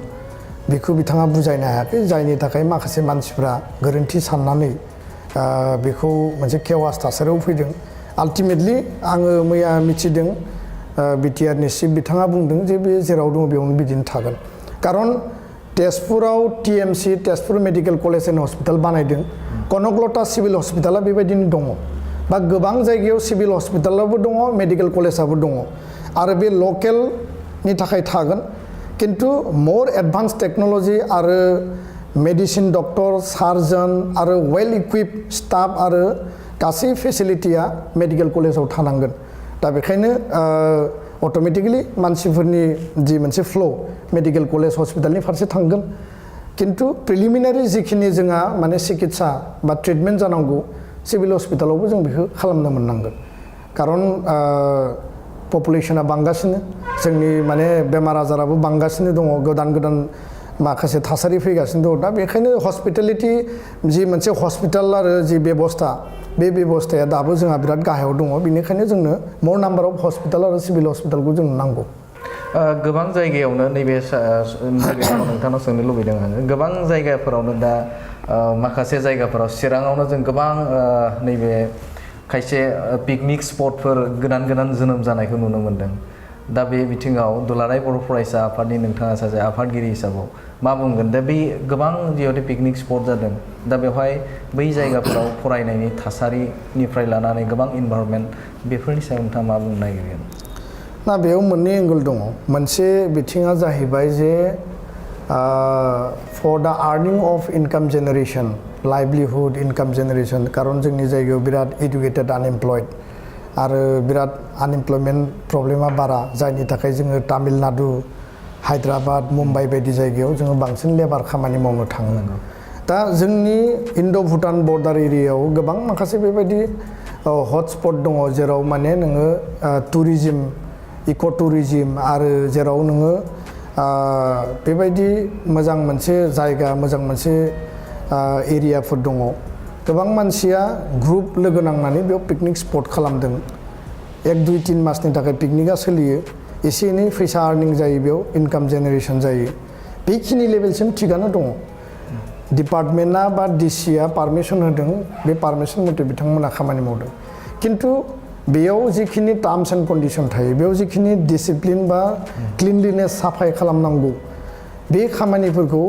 बेखौ बिथाङा बुजायनो हायाखै जायनि थाखाय माखासे मानसिफ्रा गोरोन्थि साननानै बेखौ मोनसे केवास थासारियाव फैदों आल्टिमेटलि आङो मैया मिथिदों बिटिआरनि चिफ बिथाङा बुंदों जे बे जेराव दङ बेयावनो बिदिनो थागोन खारन तेजपुराव TMC Tezpur medical college and hospital बानायदों कनकलता सिभिल हस्पिटाला बेबायदिनो दङ बा गोबां जायगायाव सिभिल हस्पिटालाबो दङ मेडिकेल कलेजाबो दङ आरो बे लकेलनि थाखाय थागोन किन्तु मोर एडभान्स टेक्न'लजि आरो मेडिसिन डक्टर सार्जन आरो वेल इक्विप स्टाफ आरो गासै फेसिलिटिया मेडिकेल कलेजाव थानांगोन दा बेखायनो अट'मेटिकेलि मानसिफोरनि जि मोनसे फ्ल' मेडिकेल कलेज हस्पिटालनि फारसे थांगोन किन्तु प्रिलिमिनारि जिखिनि जोंहा माने सिकित्सा बा ट्रिटमेन्ट जानांगौ सिभिल हस्पिटालावबो जों बेखौ खालामनो मोननांगोन खारन पपुलेसना बांगासिनो जोंनि माने बेमार आजाराबो बांगासिनो दङ गोदान गोदान माखासे थासारि फैगासिनो दङ दा बेखायनो हस्पिटेलिटि जि मोनसे हस्पिटाल आरो जि बेबस्था बे बेबस्थाया दाबो जोंहा बिराद गाहायाव दङ बेनिखायनो जोंनो मोर नाम्बार अफ हस्पिटाल आरो सिभिल हस्पिटालखौ जोंनो नांगौ गोबां जायगायावनो नैबे नोंथांनाव सोंनो लुबैदों आङो गोबां जायगाफोरावनो दा माखासे जायगाफोराव चिराङावनो जों गोबां नैबे खायसे पिकनिक स्पटफोर गोदान गोदान जोनोम जानायखौ नुनो मोन्दों दा बे बिथिङाव दुलाराय बर' फरायसा आफादनि नोंथाङा सासे आफादगिरि हिसाबाव मा बुंगोन दा बै गोबां जिहेतु पिकनिक स्पट जादों दा बेवहाय बै जायगाफोराव फरायनायनि थासारिनिफ्राय लानानै गोबां इनभाइरनमेन्ट बेफोरनि सायाव नोंथाङा मा बुंनो नागिरगोन ना बेयाव मोननै एंगल दङ मोनसे बिथिङा जाहैबाय जे फर दा earning of income generation livelihood income generation खारन जोंनि जायगायाव बिराद इडुकेटेड आनएमप्लयड आरो बिराद आनएमप्लयमेन्ट प्रब्लेमा बारा जायनि थाखाय जोङो तामिलनाडु हायद्राबाद मुम्बाइ बायदि जायगायाव जोङो बांसिन लेबार खामानि मावनो थाङो दा जोंनि इन्ड' भुटान बर्डार एरियायाव गोबां माखासे बेबायदि हटस्पट दङ जेराव माने नोङो टुरिजिम इक' टुरिजिम आरो जेराव नोङो बेबायदि मोजां मोनसे जायगा मोजां मोनसे एरियाफोर दङ गोबां मानसिया ग्रुप लोगो नांनानै बेयाव पिकनिक स्पट खालामदों 1-2-3 मासनि थाखाय पिकनिकआ सोलियो एसे एनै फैसा आर्निं जायो बेयाव इनकाम जेनेरेशन जायो बेखिनि लेभेलसिम थिगानो दङ डिपार्टमेन्टआ बा डिसिआ पारमिसन होदों बे पारमिसन मथे बिथांमोना खामानि मावदों किन्तु बेयाव जिखिनि टार्म्स एन्ड कन्डिशन थायो बेयाव जिखिनि डिसिप्लिन बा क्लिनलिनेस साफाय खालामनांगौ बे खामानिफोरखौ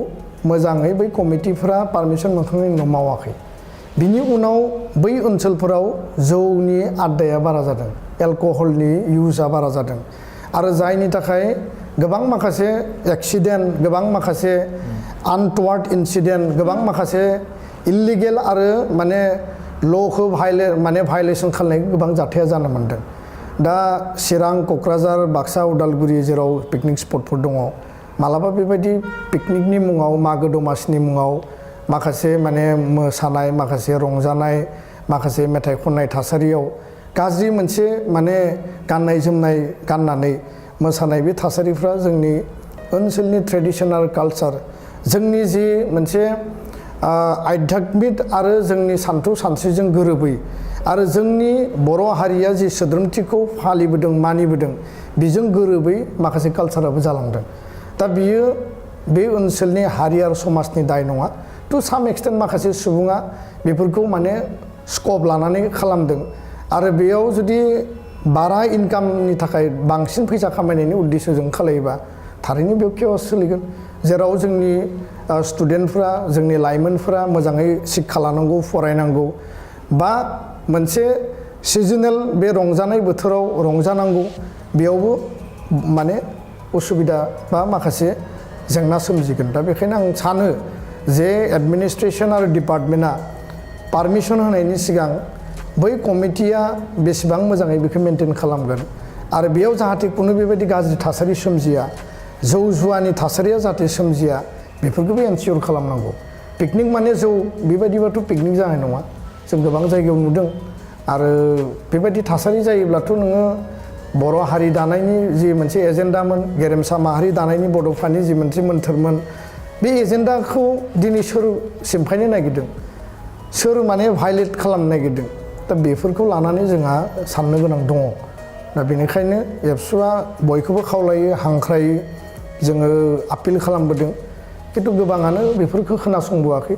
मोजाङै बै कमिटिफोरा पारमिसन मोनखांनायनि उनाव मावाखै बिनि उनाव बै ओनसोलफोराव जौनि आड्डाया बारा जादों एलकहलनि इउजआ बारा जादों आरो जायनि थाखाय गोबां माखासे एक्सिडेन्ट गोबां माखासे आनटवार्ड इन्सिडेन्ट गोबां माखासे इलिगेल आरो माने ल'खौ भायलेसन खालामनाय गोबां जाथाया जानो मोन्दों दा चिरां क'क्राझार बाक्सा उदालगुरि जेराव पिकनिक स्पटफोर दङ मालाबा बेबायदि पिकनिकनि मुङाव मागो दमासिनि मुङाव माखासे माने मोसानाय माखासे रंजानाय माखासे मेथाइ खननाय थासारियाव गाज्रि मोनसे माने गाननाय जोमनाय गाननानै मोसानाय बे थासारिफ्रा जोंनि ओनसोलनि ट्रेडिशनेल कालचार जोंनि जि मोनसे आध्यात्मिक आरो जोंनि सानथौ सानस्रिजों गोरोबै आरो जोंनि बर' हारिया जि सोद्रोमथिखौ फालिबोदों मानिबोदों बेजों गोरोबै माखासे कालचाराबो जालांदों दा बियो बे ओनसोलनि हारि आरो समाजनि दाय नङा टु साम एक्सटेन्ट माखासे सुबुङा बेफोरखौ माने स्कप लानानै खालामदों आरो बेयाव जुदि बारा इनकामनि थाखाय बांसिन फैसा खामायनायनि उद्देश्यजों खालायोबा थारैनो बेयाव केअस सोलिगोन जेराव जोंनि स्टुडेन्टफ्रा जोंनि लाइमोनफ्रा मोजाङै शिक्षा लानांगौ फरायनांगौ बा मोनसे सिजनेल बे रंजानाय बोथोराव रंजानांगौ बेयावबो माने उसुबिदा बा माखासे जेंना सोमजिगोन दा बेखायनो आं सानो जे एडमिनिस्ट्रेसन आरो डिपार्टमेन्टआ पारमिसन होनायनि सिगां बै कमिटिया बेसेबां मोजाङै बेखौ मेनटेन खालामगोन आरो बेयाव जाहाथे खुनु बेबायदि गाज्रि थासारि सोमजिया जौ जुवानि थासारिया जाहाथे सोमजिया बेफोरखौबो एनसियर खालामनांगौ पिकनिक माने जौ बेबायदिबाथ' पिकनिक जानाय नङा जों गोबां जायगायाव नुदों आरो बेबायदि थासारि जायोब्लाथ' नोङो बर' हारि दानायनि जि मोनसे एजेन्डामोन गेरेमसा माहारि दानायनि बड'फानि जि मोनसे मोन्थोरमोन बे एजेन्डाखौ दिनै सोर सिमफायनो नागिरदों सोर माने भायलेट खालामनो नागिरदों दा बेफोरखौ लानानै जोंहा साननो गोनां दङ दा बेनिखायनो एबसुआ बयखौबो खावलायो हांख्रायो जोङो आपिल खालामबोदों खिन्थु गोबाङानो बेफोरखौ खोनासंबोआखै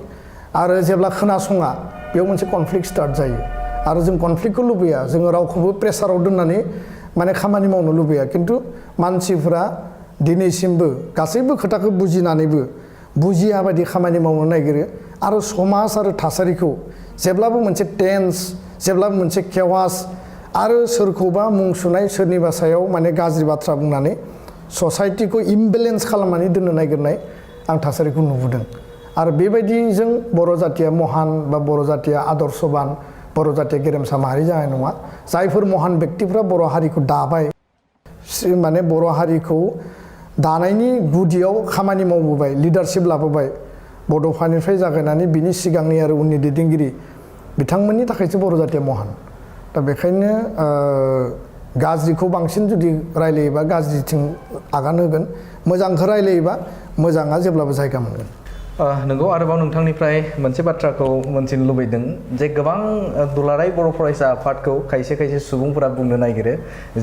आरो जेब्ला खोनासङा बेयाव मोनसे कनफ्लिक्ट स्टार्ट जायो आरो जों कनफ्लिक्टखौ लुबैया जोङो रावखौबो प्रेसाराव दोननानै माने खामानि मावनो लुबैया खिन्थु मानसिफ्रा दिनैसिमबो गासैबो खोथाखौ बुजिनानैबो बुजिया बायदि खामानि मावनो नागिरो आरो समाज आरो थासारिखौ जेब्लाबो मोनसे टेन्स जेब्लाबो मोनसे केवास आरो सोरखौबा मुं सुनाय सोरनिबा सायाव माने गाज्रि बाथ्रा बुंनानै ससाइटिखौ इमबेलेन्स खालामनानै दोननो नागिरनाय आं थासारिखौ नुबोदों आरो बेबायदिजों बर' जातिया महान बा बर' जातिया आदर्शबान बर' जातिया गेरेमसा माहारि जानाय नङा जायफोर महान व्यक्तिफ्रा बर' हारिखौ दाबाय माने बर' हारिखौ दानायनि गुदियाव खामानि मावबोबाय लिडारशिप लाबोबाय बड'फानिफ्राय जागायनानै बिनि सिगांनि आरो उननि दैदेनगिरि बिथांमोननि थाखायसो बर' जातिया महान दा बेखायनो गाज्रिखौ बांसिन जुदि रायलायोबा गाज्रिथिं आगान होगोन मोजांखौ रायलायोबा मोजाङा जेब्लाबो जायगा मोनगोन नंगौ आरोबाव नोंथांनिफ्राय मोनसे बाथ्राखौ मोनथिनो लुबैदों जे गोबां दुलाराय बर' फरायसा आफादखौ खायसे खायसे सुबुंफोरा बुंनो नागिरो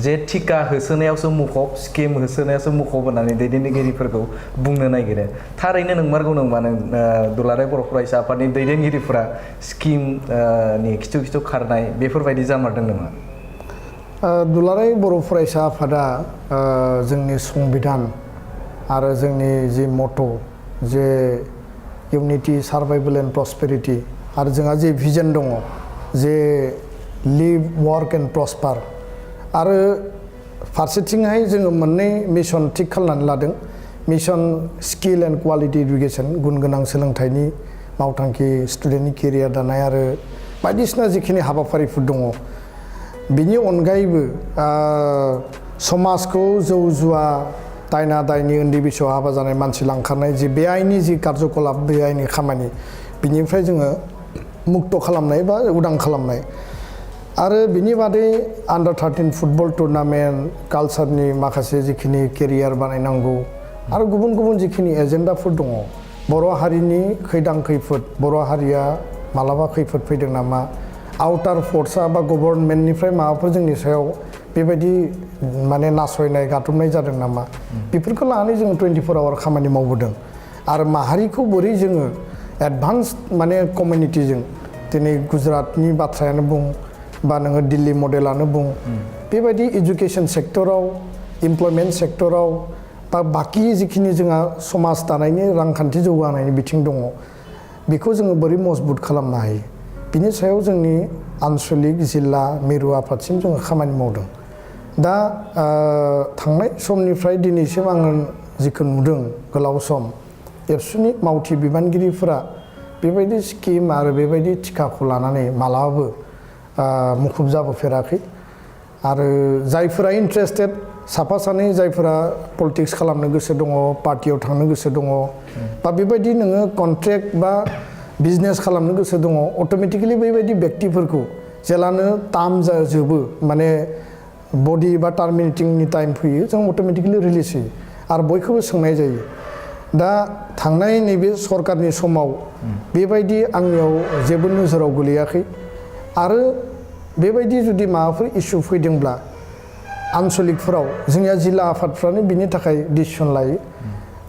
जे टिका होसोनायावसो मुखुब स्किम होसोनायावसो मुखुब होननानै दैदेनगिरिफोरखौ बुंनो नागिरो थारैनो नंमारगौ नंबा दुलाराय बर' फरायसा आफादनि दैदेनगिरिफोरा स्किम नि खिथु खिथु खारनाय बेफोरबायदि जामारदों नामा दुलाराय बर' फरायसा आफादा जोंनि संबिधान आरो जोंनि जि मट' जे इउनिटि सार्भाइभेल एन्ड प्रस्पेरिटि आरो जोंहा जे भिजन दङ जे लिभ वार्क एन्ड प्रस्पार आरो फारसेथिंहाय जोङो मोननै मिशन थिक खालामनानै लादों mission skill and quality education गुन गोनां सोलोंथाइनि मावथांखि स्टुडेन्टनि केरियार दानाय आरो बायदिसिना जिखिनि हाबाफारिफोर दङ बिनि अनगायैबो समाजखौ जौ जुवा दायना दायनि उन्दै बैसोआव हाबा जानाय मानसि लांखारनाय जि बेआइनि जि कार्यकलाप बेआइनि खामानि बिनिफ्राय जोङो मुक्त खालामनाय बा उदां खालामनाय आरो बिनि बादै आन्डार 13 फुटबल टुर्नामेन्ट कालचारनि माखासे जिखिनि केरियार बानायनांगौ आरो गुबुन गुबुन जिखिनि एजेन्डाफोर दङ बर' हारिनि खैदां खैफोद बर' हारिया मालाबा खैफोद फैदों नामा आउटार फोर्सआ बा गभर्नमेन्टनिफ्राय माबाफोर जोंनि सायाव बेबायदि माने नासयनाय गादबनाय जादों नामा बेफोरखौ लानानै जोङो 24 आवार खामानि मावबोदों आरो माहारिखौ बोरै जोङो एडभान्स माने कमिउनिटिजों दिनै गुजरातनि बाथ्रायानो बुं बा नोङो दिल्ली मडेलानो बुं बेबायदि एजुकेशन सेक्टराव इमप्लयमेन्ट सेक्टराव बा बाकी जिखिनि जोंहा समाज दानायनि रांखान्थि जौगानायनि बिथिं दङ बेखौ जोङो बोरै मजबुत खालामनो हायो बिनि सायाव जोंनि आन्चलिक जिल्ला मिरु आफादसिम जोङो खामानि मावदों दा थांनाय समनिफ्राय दिनैसिम आङो जिखौ नुदों गोलाव सम एबसुनि मावथि बिबानगिरिफोरा बेबायदि स्किम आरो बेबायदि टिकाखौ लानानै मालाबाबो मुखुब जाबोफेराखै आरो जायफोरा इन्ट्रेस्टेड साफा सानै जायफोरा पलिटिक्स खालामनो गोसो दङ पार्टियाव थांनो गोसो दङ बा बेबायदि नोङो कन्ट्रेक्ट बा बिजनेस खालामनो गोसो दङ अट'मेटिकेलि बेबायदि व्यक्तिफोरखौ जेलानो टार्म जोबो माने बडि बा टार्मिनेटिंनि टाइम फैयो जों अट'मेटिकेलि रिलिज होयो आरो बयखौबो सोंनाय जायो दा थांनाय नैबे सरकारनि समाव बेबायदि आंनियाव जेबो नोजोराव गोलैयाखै आरो बेबायदि जुदि माबाफोर इसु फैदोंब्ला आन्चलिकफोराव जोंनिया जिल्ला आफादफ्रानो बिनि थाखाय डिसिसन लायो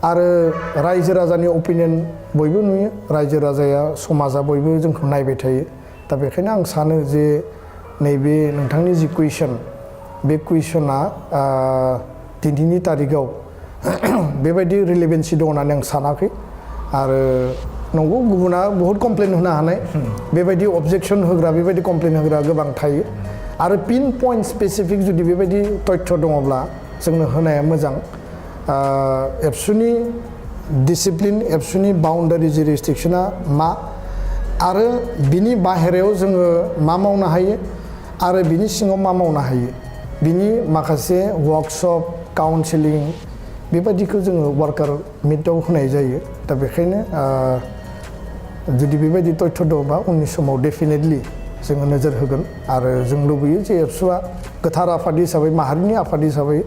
आरो रायजो राजानि अपिनियन बयबो नुयो रायजो राजाया समाजा बयबो जोंखौ नायबाय थायो दा बेखायनो आं सानो जे नैबे नोंथांनि जि कुइसन बे कुइसना दिनैनि तारिखाव बेबायदि रिलेभेन्सि दं होननानै आं सानाखै आरो नंगौ गुबुना बहुत कमप्लेन होनो हानाय बेबायदि अबजेक्सन होग्रा बेबायदि कमप्लेन होग्रा गोबां थायो आरो पिन पइन्ट स्पेसिफिक जुदि बेबायदि तथ्य दङब्ला जोंनो होनाया मोजां एबसुनि डिसिप्लिन एबसुनि बाउन्डारि जुरिसडिक्सना मा आरो बिनि बाहेरायाव जोङो मा मावनो हायो आरो बिनि सिङाव मा मावनो हायो बिनि माखासे वर्कशप काउन्सिलिं बेबायदिखौ जोङो वार्कार मिटआव होनाय जायो दा बेखायनो जुदि बेबायदि तथ्य दङबा उननि समाव डेफिनेटलि जोङो नोजोर होगोन आरो जों लुबैयो जे एबसुआ गोथार आफाद हिसाबै माहारिनि आफाद हिसाबै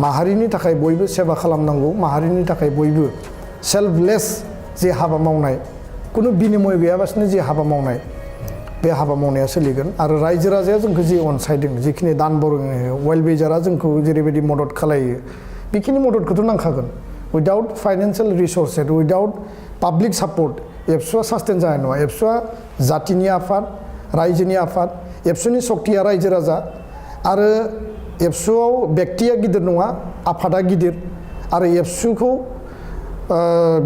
माहारिनि थाखाय बयबो सेबा खालामनांगौ माहारिनि थाखाय बयबो सेल्फलेस जे हाबा मावनाय खुनु बिनिमय गैयाबासिनो जे हाबा मावनाय बे हाबा मावनाया सोलिगोन आरो रायजो राजाया जोंखौ जे अनसायदों जिखिनि दान बरङो वेलबिजारा जोंखौ जेरैबायदि मदद खालायो बेखिनि मददखौथ' नांखागोन without financial resources without public support एबसुआ सास्टेन जानाय नङा एबसुआ जातिनि आफाद रायजोनि आफाद एबसुनि सक्तिया रायजो राजा आरो एबसुआव व्यक्तिया गिदिर नङा आफादा गिदिर आरो एबसुखौ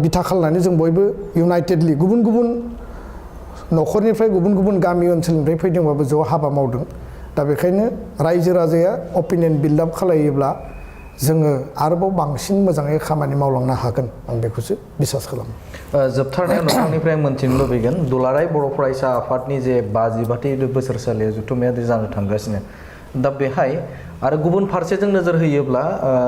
बिथा खालामनानै जों बयबो इउनाइटेडलि गुबुन गुबुन न'खरनिफ्राय गुबुन गुबुन गामि ओनसोलनिफ्राय फैदोंबाबो ज' हाबा मावदों दा बेखायनो रायजो राजाया अपिनियन बिल्डआप खालायोब्ला जोङो आरोबाव बांसिन मोजाङै खामानि मावलांनो हागोन आं बेखौसो बिसास खालामो जोबथारनायाव नोंथांनिफ्राय मोनथिनो लुबैगोन दुलाराय बर' फरायसा आफादनि जे 52थि बोसोरसालिया जथुम्मायारि जानो थांगासिनो दा बेहाय आरो गुबुन फारसेजों नोजोर होयोब्ला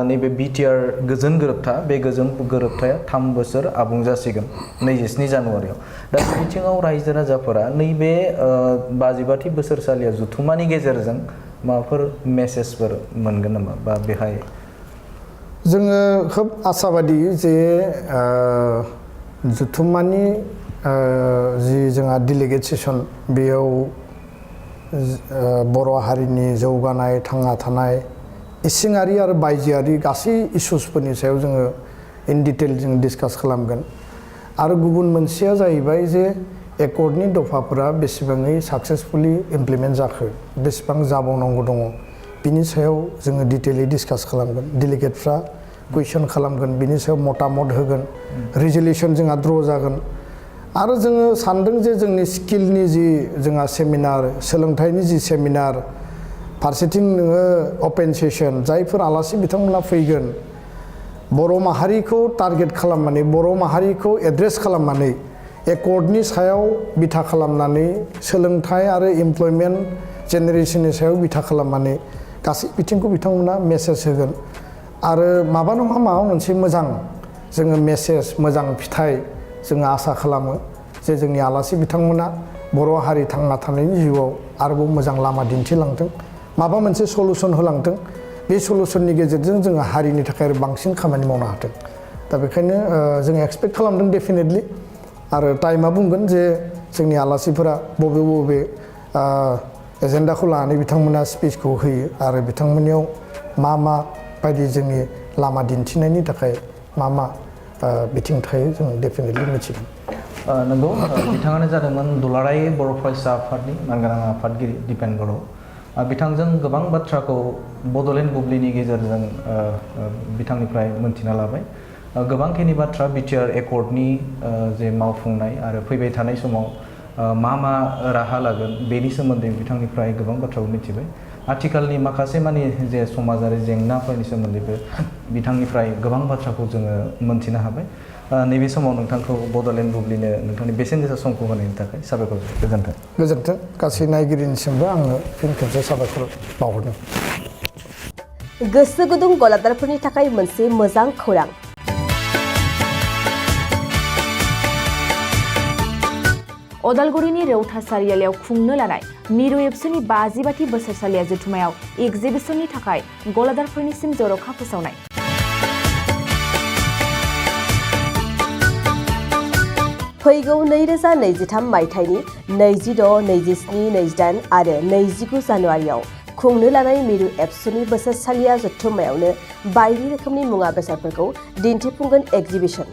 नैबे बिटिआर गोजोन गोरोबथा बे गोजोन गोरोबथाया 3 बोसोर आबुं जासिगोन 27 जानुवारियाव दा बे बिथिङाव रायजो राजाफोरा नैबे 52थि बोसोरसालिया जथुम्मानि गेजेरजों माबाफोर मेसेजफोर मोनगोन नामा बा बेहाय जोङो खोब आसाबादि जे जथुम्मानि जि जोंहा डेलिगेट सेसन बेयाव बर' हारिनि जौगानाय थांना थानाय इसिङारि आरो बायजोआरि गासै इस्युसफोरनि सायाव जोङो इन डिटेल जों डिसकास खालामगोन आरो गुबुन मोनसेया जाहैबाय जे एकर्डनि दफाफोरा बेसेबाङै साक्सेसफुलि इमप्लिमेन्ट जाखो बेसेबां जाबावनांगौ दङ बिनि सायाव जोङो डिटेलै डिसकास खालामगोन डेलिगेटफ्रा कुइसन खालामगोन बिनि सायाव मतामत होगोन रिजलिउसन जोंहा द्र' जागोन आरो जोङो सानदों जे जोंनि स्किलनि जि जोंहा सेमिनार सोलोंथाइनि जि सेमिनार फारसेथिं नोङो अपेन सेसन जायफोर आलासि बिथांमोना फैगोन बर' माहारिखौ टारगेट खालामनानै बर' माहारिखौ एड्रेस खालामनानै एकर्डनि सायाव बिथा खालामनानै सोलोंथाइ आरो इमप्लयमेन्ट जेनेरेसननि सायाव बिथा खालामनानै गासै बिथिंखौ बिथांमोना मेसेज होगोन आरो माबा नङा माबा मोनसे मोजां जोङो मेसेज मोजां फिथाइ जोङो आसा खालामो जे जोंनि आलासि बिथांमोना बर' हारि थांना थानायनि जिउआव आरोबाव मोजां लामा दिन्थिलांथों माबा मोनसे सलुसन होलांथों बे सलुसननि गेजेरजों जोङो हारिनि थाखाय बांसिन खामानि मावनो हाथों दा बेखायनो जों एक्सपेक्ट खालामदों डेफिनेटलि आरो टाइमा बुंगोन जे जोंनि आलासिफोरा बबे बबे एजेन्डाखौ लानानै बिथांमोना स्पिचखौ होयो आरो बिथांमोननियाव मा मा बायदि जोंनि लामा दिन्थिनायनि थाखाय मा मा बिथिं थायो जों डेफिनेटलि मिथिगोन। नंगौ बिथाङानो जादोंमोन दुलाराय बर' फरायसा आफादनि मानगोनां आफादगिरि दिपेन बर'। बिथांजों गोबां बाथ्राखौ बड'लेण्ड बुब्लिनि गेजेरजों बिथांनिफ्राय मोनथिना लाबाय। गोबांखिनि बाथ्रा बिटिआर एकर्डनि जे मावफुंनाय आरो फैबाय थानाय समाव मा मा राहा लागोन बेनि सोमोन्दै बिथांनिफ्राय गोबां बाथ्राखौ मिथिबाय। आथिखालनि माखासे मानि जे समाजारि जेंनाफोरनि सोमोन्दैबो बिथांनिफ्राय गोबां बाथ्राखौ जोङो मोनथिनो हाबाय। नैबे समाव नोंथांखौ बड'लेण्ड बुब्लिनो नोंथांनि बेसेन गोसा समखौ होनायनि थाखाय साबायखर गोजोन्थों। गोजोन्थों गासै नायगिरिनिसिमबो आङो फिन खेबसे साबायखर बावहरदों। गोसो गुदुं गलादारफोरनि थाखाय मोनसे मोजां खौरां। अदालगुरिनि रौता सारियालियाव खुंनो लानाय मिरु एबसुनि 50 बोसोरसालिया जथुमायाव एगजिबिसननि थाखाय गलादारफोरनिसिम जर'खा फोसावनाय। फैगौ 2023 मायथाइनि 26, 27, 28 आरो 29 जानुवारियाव खुंनो लानाय मिरु एबसुनि बोसोरसालिया जथुमायावनो बायदि रोखोमनि मुवा बेसादफोरखौ दिन्थिफुंगोन एगजिबिसन।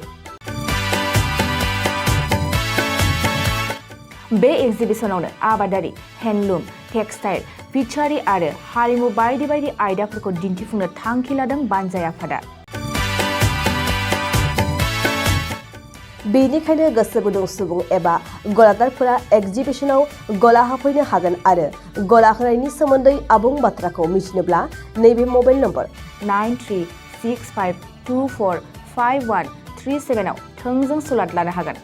बे एगजिबिसनावनो आबादारि, हेन्डलुम, टेक्सटाइल, फिचारि आरो हारिमु बायदि बायदि आयदाफोरखौ दिन्थिफुंनो थांखि लादों बानजाय आफादा। बेनिखायनो गोसो गुदुं सुबुं एबा गलादारफोरा एगजिबिसनाव गला होफैनो हागोन आरो गला होनायनि सोमोन्दै आबुं बाथ्राखौ मिथिनोब्ला नैबे मबाइल नम्बर 9365245137 आव थोंजों सुलाद लानो हागोन।